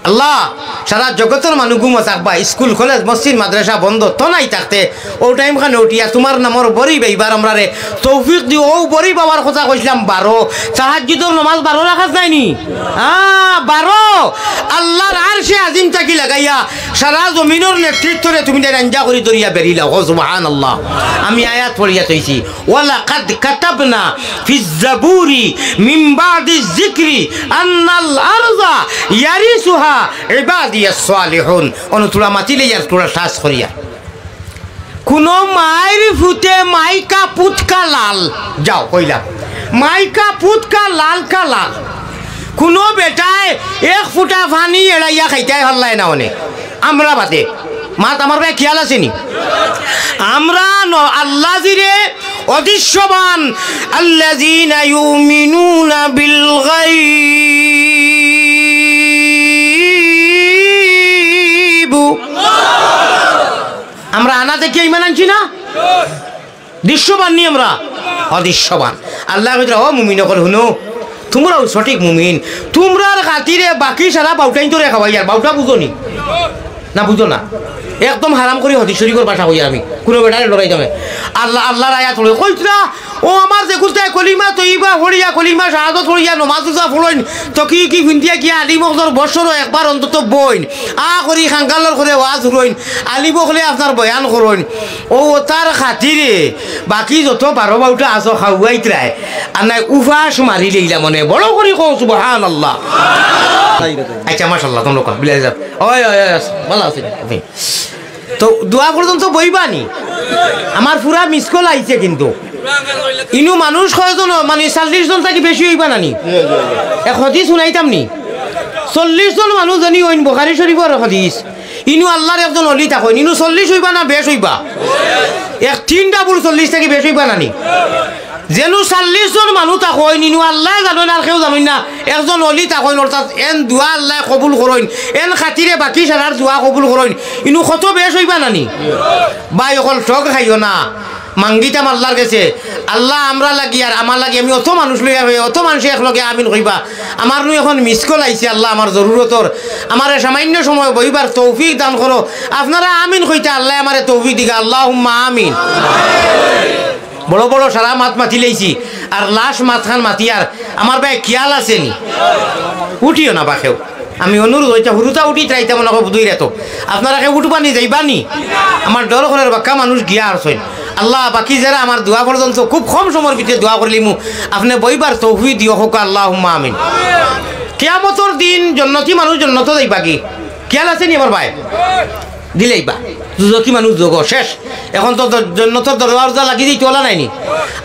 আল্লাহ, সারা জগতর মানুষ ঘুমো থাকবা, স্কুল, কলেজ, মসজিদ, মাদ্রাসা বন্ধ, তো নাই থাকতে, অউ টাইম খানো উঠিয়া তুমার নামর বড়ি বাইবার আমরারে তৌফিক দিও। অউ বড়ি বাইবার কথা কইছলাম বারো, তাহাজ্জুদর নমাজ বারো রাকাত নায় নি? আ, বারো। আল্লার আরশে আজিম থাকি লাগাইয়া সারা জমিনর নেতৃত্বরে তুমি দেন আঞ্জা করি ধরিয়া বেরিলাও। ও সুবহানাল্লাহ। আমি আয়াত পড়িয়া থইছি। ওয়ালাকাদ কাতাবনা ফিজ জাবুরি মিন বাদিজ যিকরি আন্নাল আরযা ইয়ারিসুহা ইবাদিয়াস সালিহুন। অনু থুড়া মাতিলে ইয়ার থুড়া শ্বাস করিয়া। কুনু মাইর ফুতে মাইকা পুতকা লাল। যাও, কইলাম। মাইকা পুতকা লাল কা লাল। কুনু বেটায় এক ফুটা পানি এড়াইয়া খাইতায় পারলায় না অনে। আমরা বাদে। মাত আমার ভাই খেয়াল আছে নি? আমরা ন-, আল্লাহ জিরে অদৃশ্যবান। আল্লাযীনা ইউমিনুনা বিল গায়ব। আমরা আনা দেখিয়া ইমান আনছি না? দৃশ্যবান নি আমরা? অদৃশ্যবান। আল্লায় কইতরা, "ও মুমিন অকল, হুনো, তুমরাউ সঠিক মুমিন। তুমরার খাতিরে বাকি সারা বাউটাইন্তরে খাওয়াইয়ার।" বাউটা বুঝো নি? না, বুঝো না? একদম হারাম করি হদিস শরিফর ভাষা কইয়ার আমি। কুনু বেটারে ডরাইতাম নায়। আল্লাহ, আল্লার আয়াত পড়ে কইতরা, "ও আমার যে কুস্তায় কলিমা তৈবা পড়িয়া, কলিমা শাহাদত পড়িয়া, নমাজ রোজা পড়ইন, তকি কি ফিন্দিয়া গিয়া আলিম অকলর বৎসরো একবার অন্তত বইন। আ করি খাঙ্গালর করে ওয়াজ হুরইন।" আলিম অকলে আপনার বয়ান করইন, অউ অতার খাতিরে বাকি যত বারো বাউটা আছো খাওয়াইতরায়, আর নায় উপাস মারি লইলা মনে। বড় করি কও সুবহানাল্লাহ। আচ্ছা, মাশাআল্লাহ, তুমরা কও, বিলাল সাব। ওই, ওই, ওই, আছো, ভালা আছো নি? তো দোয়া পর্যন্ত বইবা নি? আমার পুরা মিস কল আইছে কিন্তু। ইনু মানুষ কয়জন, মানে, চল্লিশ জন থাকি বেশি অইবা না নি? এক হদিস হুনাইতাম নি? চল্লিশ জন মানুষ জানি অইন, বুখারী শরিফর হদিস। ইনু আল্লার একজন অলি থাকইন, ইনু চল্লিশ অইবা না বেশ অইবা? এক তিন ডাবল চল্লিশ থাকি বেশ অইবা না নি? যেনু চল্লিশ জন মানুষ থাকইন, ইনু আল্লায় জানইন আর কেউ জানইন না, একজন অলি থাকইন, অর্থাৎ এন দোয়া আল্লায় কবুল করইন, এন খাতিরে বাকি সারার দোয়া কবুল করইন, ইনু কত বেশ অইবা না নি? ভাই অকল, ঠগ খাইও না। মাঙ্গিতাম আল্লার গেছে, "আল্লা, আমরা লাগি আর আমার লাগি, আমি অত মানুষ লইয়া অত মানষে একলগে আমিন কইবা, আমার নু এখন মিস কল আইছে, আল্লা, আমার জরুরতর, আমারে সামাইন্য সময় বইবার তৌফিক দান করো।" আপনারা আমিন কইতা, আল্লায় আমারে তৌফিক দিকা, আল্লাহুম্মা আমিন। বড় বড় সারা মাত মাতিলাইছি, আর লাশ মাতখান মাতিয়ার আমার বায় খিয়াল আছে নি? উঠিও না বা কেউ। আমি অনুরোধ অইছে, হুরুতা উঠিত্রা, ইতা মনো কয় বুধুই রেতো। আপনারা কেউ উঠবানি, যাইবানি? আমার ডর করের বাক্কা মানুষ গিয়া হারছইন। আল্লা, বাকি যেরা আমার দোয়া পর্যন্ত খুব কম সময়র ভিতরে দোয়া করিলিমু, আপনে বইবার তৌফিক দিও, কউক্কা আল্লাহুম্মা আমিন। কিয়ামতর দিন জন্নতি মানুষ জন্নতো যাইবাগি? খিয়াল আছে নি আমার বায়? দিলাইবা। দুজকি মানুষ দুজকো শেষ। এখন তো দ-, জন্নতর দরওয়াজা লাগি যাইতো অলা নায় নি?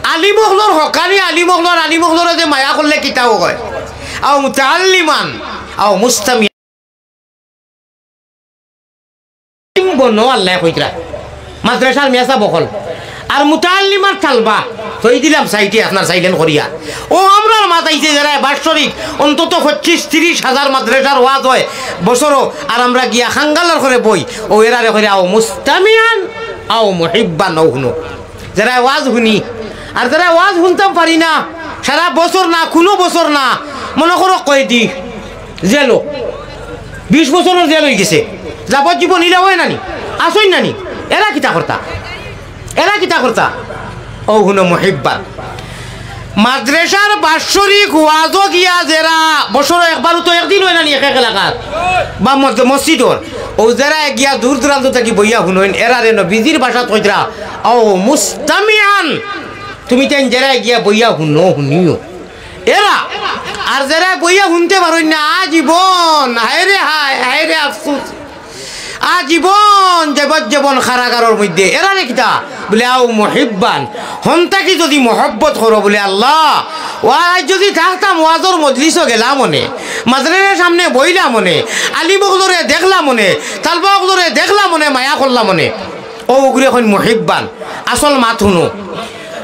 আলিম অকলর হকানি, আলিম অকলর, আলিম অকলরে যে মায়া করলে কিতাও কয়। আও মুতাআল্লিমান, আও মুস্তামিআন। আলিম বনো আল্লায় কইতরা। মাদ্রাসার মেসাব অকল। আর মুতাআল্লিম আর তালবা। থই দিলাম সাইডে আপনার silent করিয়া। অউ আমরার মাত আইছে যেরা বাৎসরিক অন্তত পঁচিশ তিরিশ হাজার মাদ্রাসার ওয়াজ অয় বছরো, আর আমরা গিয়া খাঙ্গালার করে বই, অউ এরারে কইরা আও মুস্তামিআন, আও মুহিব্বান, অউ হুনো। যেরা ওয়াজ হুনি, আর যেরা ওয়াজ হুনতাম পারি না, সারা বছর না, কুনু বছর না, মনো করো কয়েদি, জেলো, বিশ বছরর জেল অইগেছে, যাবজ্জীবন ইলা অয় না নি, আছইন না নি, এরা কিতা করতা? এরা কিতা করতা? অউ হুনো মুহিব্বান। মাদ্রাসার বাৎসরিক ওয়াজো গিয়া যেরা বছরো একবারউ তো একদিন অয় না নি এক এক এলাকাত বা মস-, মসজিদর, অউ যেরা গিয়া দূর দূরান্ত থাকি বইয়া হুনইন, এরারে নবীজির ভাষাত কইতরা, "আও মুস্তামিআন।" তুমি তাইন যেরা গিয়া বইয়া হুনো, হুনিও। এরা, আর যেরা বইয়া হুনতে পারইন না, আজীবন, হায় রে হায়, হায় রে আফসুস। আজীবন যাবজ্জীবন কারাগারর মধ্যে। এরারে কিতা? বুলে, "আও মুহিব্বান।" হন থাকি যুদি মহব্বত করো, বুলে, "আল্লা, অউ আইজ যুদি থাকতাম, ওয়াজর মজলিসো গেলাম অনে, মাদ্রাসার সামনে বইলাম অনে, আলিম অকলরে দেখলাম অনে, তালবা অকলরে দেখলাম অনে, মায়া করলাম অনে।" অউ অগুরে কইন মুহিব্বান। আসল মাত হুনো।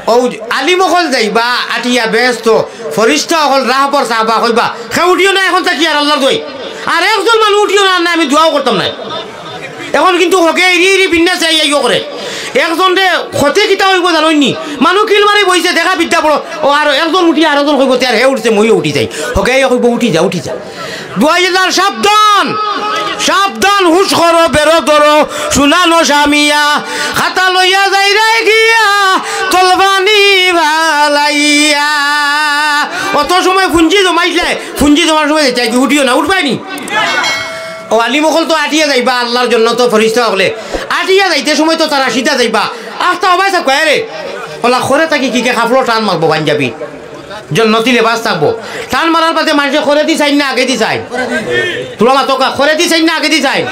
অউ আলিম অকল যাইবা আটিয়া বেহেস্তো, ফিরিস্তা অকল রাহবর সাহাবা কইবা, "কেউ উঠিও না এখন থাকি আর আল্লার দোয়াই। আর একজন মানুষ উঠিও না, না আমি দোয়াও করতাম নায়।" এখন কিন্তু হকে ইরি ইরি বিন্যাসে আইয়া ইয়ো করে। একজনরে হতে কিতা অইবো জানইন নি? মানুষ কিল মারি বইছে, দেখা বিদ্যা বড়। অউ আর একজন উঠিয়া আর একজন কইবো, "তে আর হে উঠছে, মইও উঠি যাই।" হকে আইয়া কইবো, "উঠি যা, উঠি যা।" দুয়াইদার সাবধান, সাবধান, হুশ করো, বেরো ধরো, শুনানো সামিয়া, খাতা লইয়া যাইরায় গিয়া, তলবানি ভালাইয়া। অত সময় পুঞ্জি জমাইছলায়, পুঞ্জি জমার সময় যাইতায় কি উঠিও না, উঠবায় নি? অউ আলিম অকল তো আটিয়া যাইবা, আল্লার জন্নতো ফিরিস্তা অকলে আটিয়া যাইতে সময় তো তারা সিধা যাইবা, আস্তা হবায় সাব কয় রে, অলা করে থাকি কি কে কাপড়ো টান মারবো পাঞ্জাবি। জন্নতি লেবাস থাকবো। টান মারার বাদে মানষে করেদি চাইন না আগেদি চাইন? তুলা মাতকা, করেদি চাইন না আগেদি চাইন?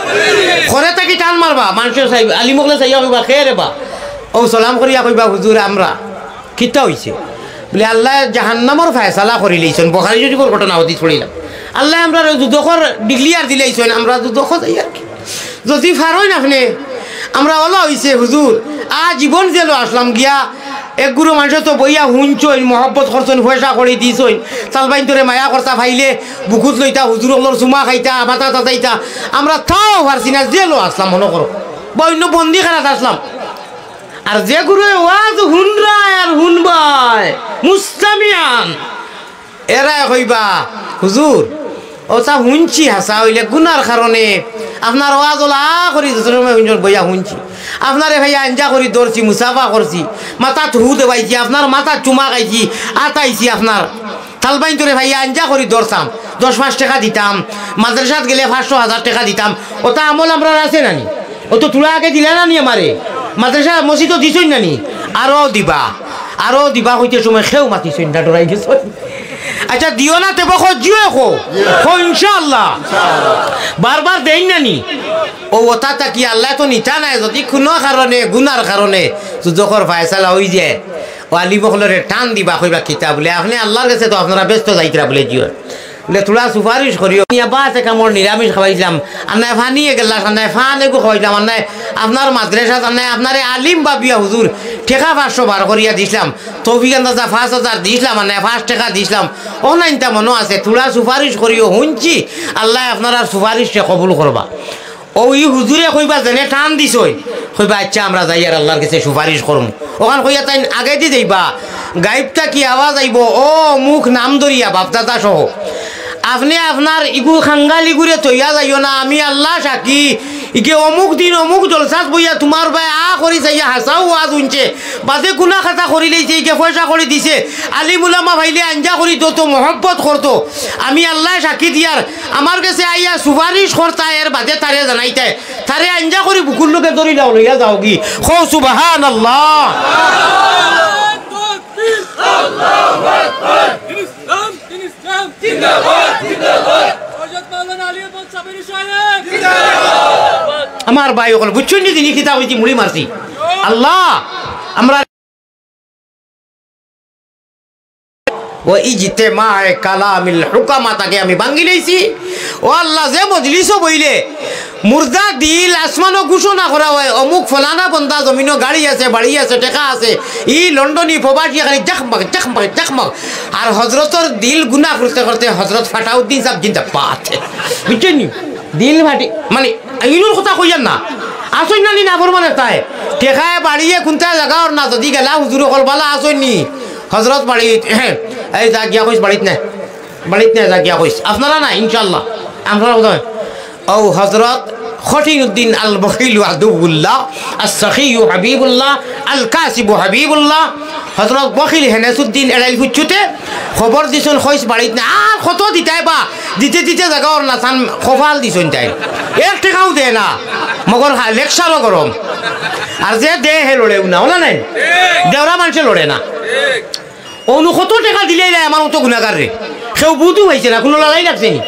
করে থাকি টান মারবা, মানষে চাইবা, আলিম অকলে চাইয়া কইবা, "কে রে বা?" অউ সালাম করিয়া কইবা, "হুজুর, আমরা।" "কিতা অইছে?" বুলে, "আল্লায় জাহান্নামর ফয়সালা করিলাইছইন, বুখারী শরীফর ঘটনা হদিস পড়িলাম। আল্লায় আমরারে দুজখর declare দিলাইছইন, আমরা দুজখো যাইয়ার কি?" যুদি পারইন আপনে, আমরা অলা অইছে হুজুর, আজীবন জেলো আছলাম গিয়া, এক গুরু মানষে তো বইয়া হুনছইন, মহব্বত করছইন, পয়সা কড়ি দিছইন, তালবাইন্তরে মায়া করতা, পাইলে বুকুত লইতা, হুজুর অকলর চুমা খাইতা, মাথা তাতাইতা, আমরা তাও পারছি না, জেলো আছলাম মনো করো, বা অইন্য বন্দিখানাত আছলাম। আর যে গুরুয়ে ওয়াজ হুনরায় আর হুনবায়, মুস্তামিআন, এরায় কইবা, "হুজুর, অতা হুনছি হাছা অইলে গুনার কারণে, আপনার ওয়াজ অলা করি যত সময় হুনছইন বইয়া হুনছি, আপনারে ভাইয়া আঞ্জা করি ধরছি, মুসাফা করছি, মাথাত হু দেবাইছি, আপনার মাথাত চুমা খাইছি, আতাইছি আপনার তালবাইন্তরে ভাইয়া আঞ্জা করি ধরতাম, দশ পাঁচ টেকা দিতাম, মাদ্রাসাত গেলে পাঁচশো হাজার টেকা দিতাম, অতা আমল আমরার আছে না নি? অত তুলা আগে দিলা না নি আমারে? মাদ্রাসা মসজিদো দিছইন না নি? আরো দিবা, আরো দিবা কইতে সময় কেউ মাতিছইন না, ডরাই গেছইন।" আচ্ছা, দিও না তে বকো, জিও কো। কো ইনশাআল্লাহ। বারবার দেইন না নি? অউ অতা থাকি আল্লায় তো নিতা নায়, যুদি কুনু কারণে, গুনার কারণে দুজখর ফয়সালা অইযায়, অউ আলিম অকলরে টান দিবা, কইবা, "কিতা?" বুলে, "আপনে আল্লার গেছে তো আপনারা বেহেস্তো যাইতরা।" বুলে, "জিও।" বুলে, "তুলা সুপারিশ করিও।" নিয়া বাস এক কামড় নিরামিষ খাওয়াইছলাম, আর নায় পানি এক গেলাস, আর নায় পান এগু খাওয়াইছলাম, আর নায় আপনার মাদ্রাসাত, আর নায় আপনারে আলিম ভাবিয়া হুজুর, টেকা পাঁচশো বার করিয়া দিছলাম, তৌফিক আন্দাজা পাঁচ হাজার দিছলাম, আর নায় পাঁচ টেকা দিছলাম, অউ নাইনতা মনো আছে, তুলা সুপারিশ করিও, হুনছি, আল্লায় আপনারার সুপারিশরে কবুল করবা। অউ ই হুজুরে কইবা যেনে টান দিছইন, কইবা, "আইচ্ছা, আমরা যাইয়ার আল্লার গেছে সুপারিশ করমু।" অখান কইয়া তাইন আগেদি যাইবা, গাইব থাকি আওয়াজ আইবো, "ও অমুক নাম ধরিয়া, বাপদাদা সহ, আপনে আপনার ইগু খাঙ্গাল ইগুরে থইয়া যাইও না, আমি আল্লা সাক্ষী, ইগে অমুক দিন অমুক জলসাত বইয়া তুমার বায় আ করি চাইয়া হাছাউ ওয়াজ হুনছে, বাদে গুনা খাতা করিলাইছে, ইগে পয়সা করি দিছে, আলিম উলামা পাইলে আঞ্জা করি দতো, মহব্বত করতো, আমি আল্লায় সাক্ষী দিয়ার, আমার গেছে আইয়া সুপারিশ করতা, এর বাদে তারে জানাইতায়, তারে আঞ্জা করি বুকুর লগে ধরিলাও, লইয়া যাওগি।" কও সুবহানাল্লাহ। দিন ইসলাম, দিন ইসলাম। জিন্দাবাদ, জিন্দাবাদ। হযরত মাওলানা আলী আহমদ সাবেরী সাহেব। আমার ভাই অকল, বুঝছইন নি, দিনই কিতা কইছি, মুড়ি মারছি। আল্লাহ, আমরা ও ইজতেমায়ে কালামিল হুকামা তাকে আমি ভাঙ্গি লইছি। ও আল্লাহ, যে মজলিসও বইলে মুর্দা দিল আসমানো ঘোষণা করা হয়, অমুক ফলানা বন্দা জমিনো গাড়ি আছে, বাড়ি আছে, টেকা আছে, ই লন্ডনী প্রবাসী খালি জাকমাক, জাকমাক, জাকমাক। আর হজরতর দিল গুনা করতে করতে হজরত ফাটাউদ্দিন সাহেব জিন্দাবাদ। বুঝছইন নি? দিল ফাটি, মানে, ইনুর কথা কইয়ার না। আসইন না নি না ফরমানে তাই। টেকায় বাড়িয়ে কুন্তা জাগা অর না, যদি গেলা হুজুর অকল বালা আসইন নি। হজরত বাড়িত, এই যা গিয়া কইস বাড়িত নাই। বাড়িত নাই, যা গিয়া কইস। আপনারা না, ইনশাআল্লাহ। আপনারা কোথায়? ও হজরত খটিন উদ্দিন আল বখিল আদুবুল্লাহ, আস সাখিউ হাবিবুল্লাহ, আল কাসিবু হাবিবুল্লাহ, হজরত বখিল হেনেসুদ্দিন এড়াইল ফুচ্ছুতে খবর দিছইন, কইস বাড়িত না। আর কত দিতায় বা, দিতে দিতে জাগা অর না, তান কপাল দিছইন তাই। এক টেকাও দেয় না, মগর হা-, লেকচারও গরম। আর যে দে হে লড়েও না, ওলা নাই? দেওরা মানষে লড়ে না। অনু কত টেকা দিলে আমার মতো গুনাগার রে। কেউ বুঝু পাইছে না, কুনু লড়াই লাগছে নি।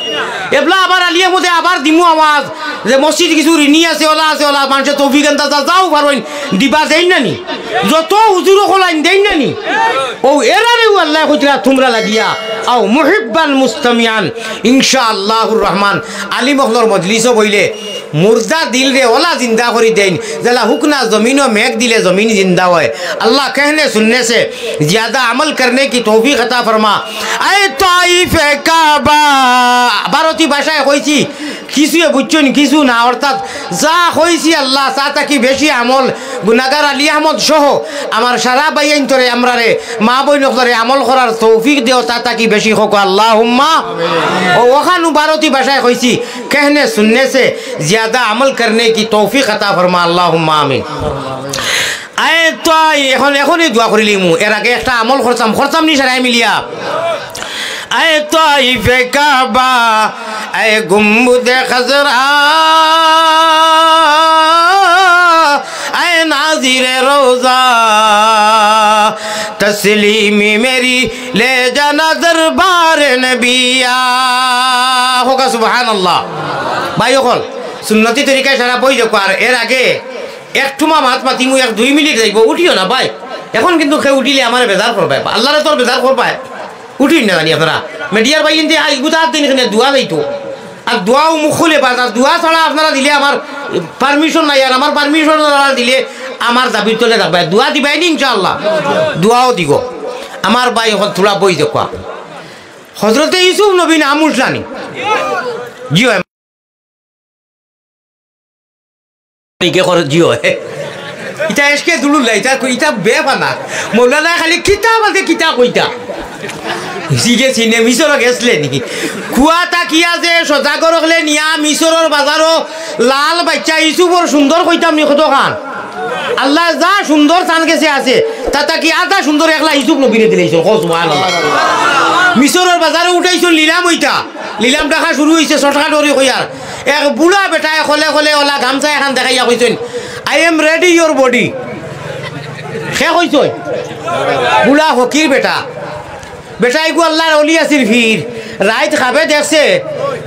এবলা আবার আলিয়া মধ্যে আবার দিমু আওয়াজ যে মসজিদ কিছু ঋণী আছে, ওলা আছে, ওলা মানষে তৌফিক আন্দাজা যাও পারইন দিবা দেইন না নি। যত হুজুর অকল আইন দেইন না নি। ও এরারেও আল্লায় কইতরা তুমরা লাগিয়া আও মুহিব্বান মুস্তামিয়ান। ইনশাআল্লাহুর রহমান আলিম অকলর মজলিসও বইলে মুর্দা দিলরে ওলা জিন্দা করি দেইন, যেলা হুকনা জমিনো মেঘ দিলে জমিন জিন্দা হয়। আল্লাহ কেহনে সুননে সে জিয়াদা আমল করনে কি তৌফিক আতা ফরমা। আয় তাইফে কাবা, ভারতী ভাষায় কইছি, কিছুয়ে বুঝছইন, কিছু না, অর্থাৎ যা কইছি আল্লাহ, তা থাকি বেশি আমল, গুনাগার আলী আহমদ সহ আমার সারা ভাইয়াইন্তরে, আমরারে, মা বইন অকলরে আমল করার তৌফিক দেও, তা থাকি বেশি কউক্কা, আল্লাহুম্মা। ও ওখানও ভারতী ভাষায় কইছি, কেহনে সুননে সে জিয়াদা আমল করনে কি তৌফিক আতা ফরমা, আল্লাহুম্মা আমিন। আয় তো আই, এখন, এখনই দোয়া করিলিমু, এর আগে একটা আমল করতাম, করতাম নি সারাই মিলিয়া। আয় তাইফে কাবা, আয় গুম্বুদে খাজরা, আয় নাজিরে রওজা, তসলিমি মেরি লে জানা দরবার নবিয়া। কউক্কা সুবহানাল্লাহ। ভাই অকল, সুন্নতি তরিকায় সারা বই দেখো, আর এর আগে এক ঠুমা মাত মাতিমু, এক দুই মিনিট যাইবো, উঠিও না ভাই। এখন কিন্তু কেউ উঠিলে আমারে বেজার করবায়, আল্লারে তোর বেজার করবায়। উঠিন না জানি আপনারা। মিডিয়ার ভাইয়াইন্তে আই গুতা দিন এখানে দোয়া যাইতো। আর দোয়াও মুখ খুলে বাদ, আর দোয়া ছাড়া আপনারা দিলে আমার পারমিশন নাই, আর আমার পারমিশন ছাড়া দিলে আমার দাবির তলে থাকবায়। দোয়া দিবায় নি ইনশাআল্লাহ? দোয়াও দিবো। আমার ভাই অকল থুড়া বই দেখো। হজরতে ইউসুফ নবী নাম উঠলা নি? জি অয়। ইকে করে জি অয়। ইতা এশকে দুলুল্লাহ, ইতা, ইতা বেফানা। মৌলানা খালি কিতা বাদে কিতা কইতা। জিগে চিনে মিশরো গেছলে নি। কুয়া তাকিয়া যে সদাগর অকলে নিয়া মিশরর বাজারো লাল বাইচ্চা ইউসুফর সুন্দর কইতাম নি কতখান। আল্লায় যা সুন্দর তান গেছে আছে, তা থাকি আধা সুন্দর একলা ইউসুফ নবীরে দিলাইছইন। কও সুবহানাল্লাহ। মিশরর বাজারো উঠাইছইন, নিলাম অইতা। নিলাম ডাকা শুরু অইছে, shortcut করি কইয়ার। এক বুড়া বেটায় কলে কলে ওলা গামছা এখান দেখাইয়া কইছইন, "I am ready your body।" কে কইছইন? বুড়া ফকির বেটা। বেটা ইগু আল্লার অলি আছিল ফির। রাইত খাবে দেখছে,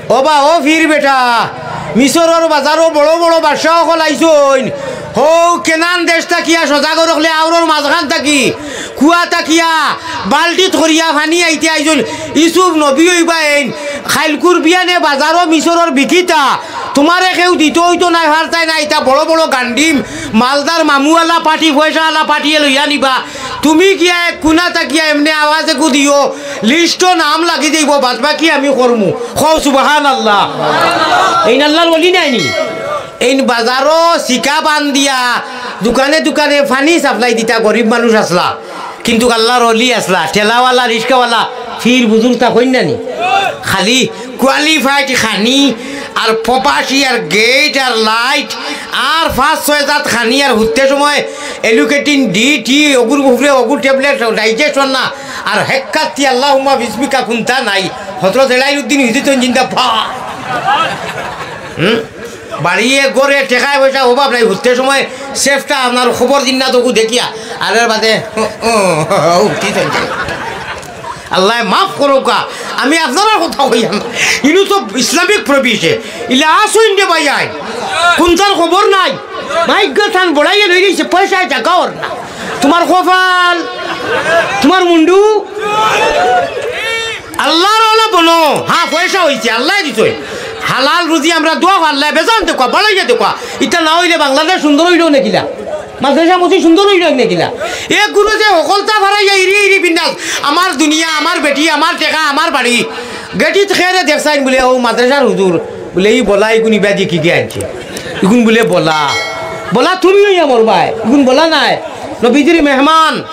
"ও বা, ও ফির বেটা, মিশরর বাজারো বড় বড় বাদশা অকল আইছইন। হউ কেনান দেশ থাকিয়া সদাগর অকলে আওরর মাঝখান থাকি কুয়া থাকিয়া বালটিত করিয়া পানি আইতে আইছইন। ইউসুফ নবী অইবা এইন। খাইলকুর বিয়ানে বাজারো মিশরর বিকিতা। তুমারে কেউ দিতো অইতো নায়, পারতায় না। ইতা বড় বড় গান্ডিম, মালদার মামুআলা পার্টি, পয়সাআলা পার্টিয়ে লইয়া নিবা। তুমি গিয়া এক কুনা থাকিয়া এমনে আওয়াজ এগু দিও, লিস্টো নাম লাগি যাইবো, বাদ বাকি আমি করমু।" কও সুবহানাল্লাহ। এইন আল্লার অলি নায় নি? এইন বাজারো শিকা বান্ধিয়া দোকানে দোকানে পানি সাপ্লাই দিতা গরিব মানুষ আছলা, কিন্তু আল্লার অলি আছলা, ঠেলাওয়ালা, রিক্সাওয়ালা, পীর বুজুর্গ তা কইন না নি? খালি কোয়ালিফাইড খানি আর প্রবাসী আর গেট আর লাইট আর পাঁচ ছয় জাত খানি আর হুততে সময় এলুকেটিং ডি টি অগুর উপরে অগুর ট্যাবলেট ডাইজেশন না আর হেক্কাতি আল্লাহুম্মা বিসমিকা কুন্তা নাই। হজরত এলাইউদ্দিন হুজুর তো জিন্দা পা। হুম? বাড়িয়ে গড়ে টেকায় পয়সা অভাব নাই, হুততে সময় সেফটা আপনার খবর দিন না তবু দেখিয়া, আর এর বাদে উঠি চলছে। আল্লাহ মাফ করুকা, আমি আপনারার কথা কইয়াম। ইনু তো ইসলামিক প্রবেশে ইলা আসইন রে ভাই আই, কুন্তার খবর নাই। মাইগ্য থান বড়াইয়া লই রইছে, পয়সায় জাগা অর না। তোমার কপাল, তোমার মুন্ডু। আল্লার অলা বনো, হ্যাঁ, পয়সা অইছে, আল্লায় দিছে। হালাল রুজি আমরা দোয়া করি, আল্লায় বেজান দেখবা, বাড়াইয়া দেখবা। ইতা না অইলে বাংলাদেশ সুন্দর অইলো নাকিলা? মাদ্রাসা মসজিদ সুন্দর অইলো নাকিলা? এগুরে যে হকলতা ফারাইয়া ইরি ইরি বিন্দাস, আমার দুনিয়া, আমার বেটি, আমার টেকা, আমার বাড়ি। গেটিত খেরে দেখছইন বুলে, "ও মাদ্রাসার হুজুর।" বুলে, "ই বলা, ইগুন ইবাদি কি গিয়া আনছে?" ইগুন বুলে, "বলা।" বলা তুমি অইয়া মরবায়, ইগুন বলা নায়। নবীজির মেহমান।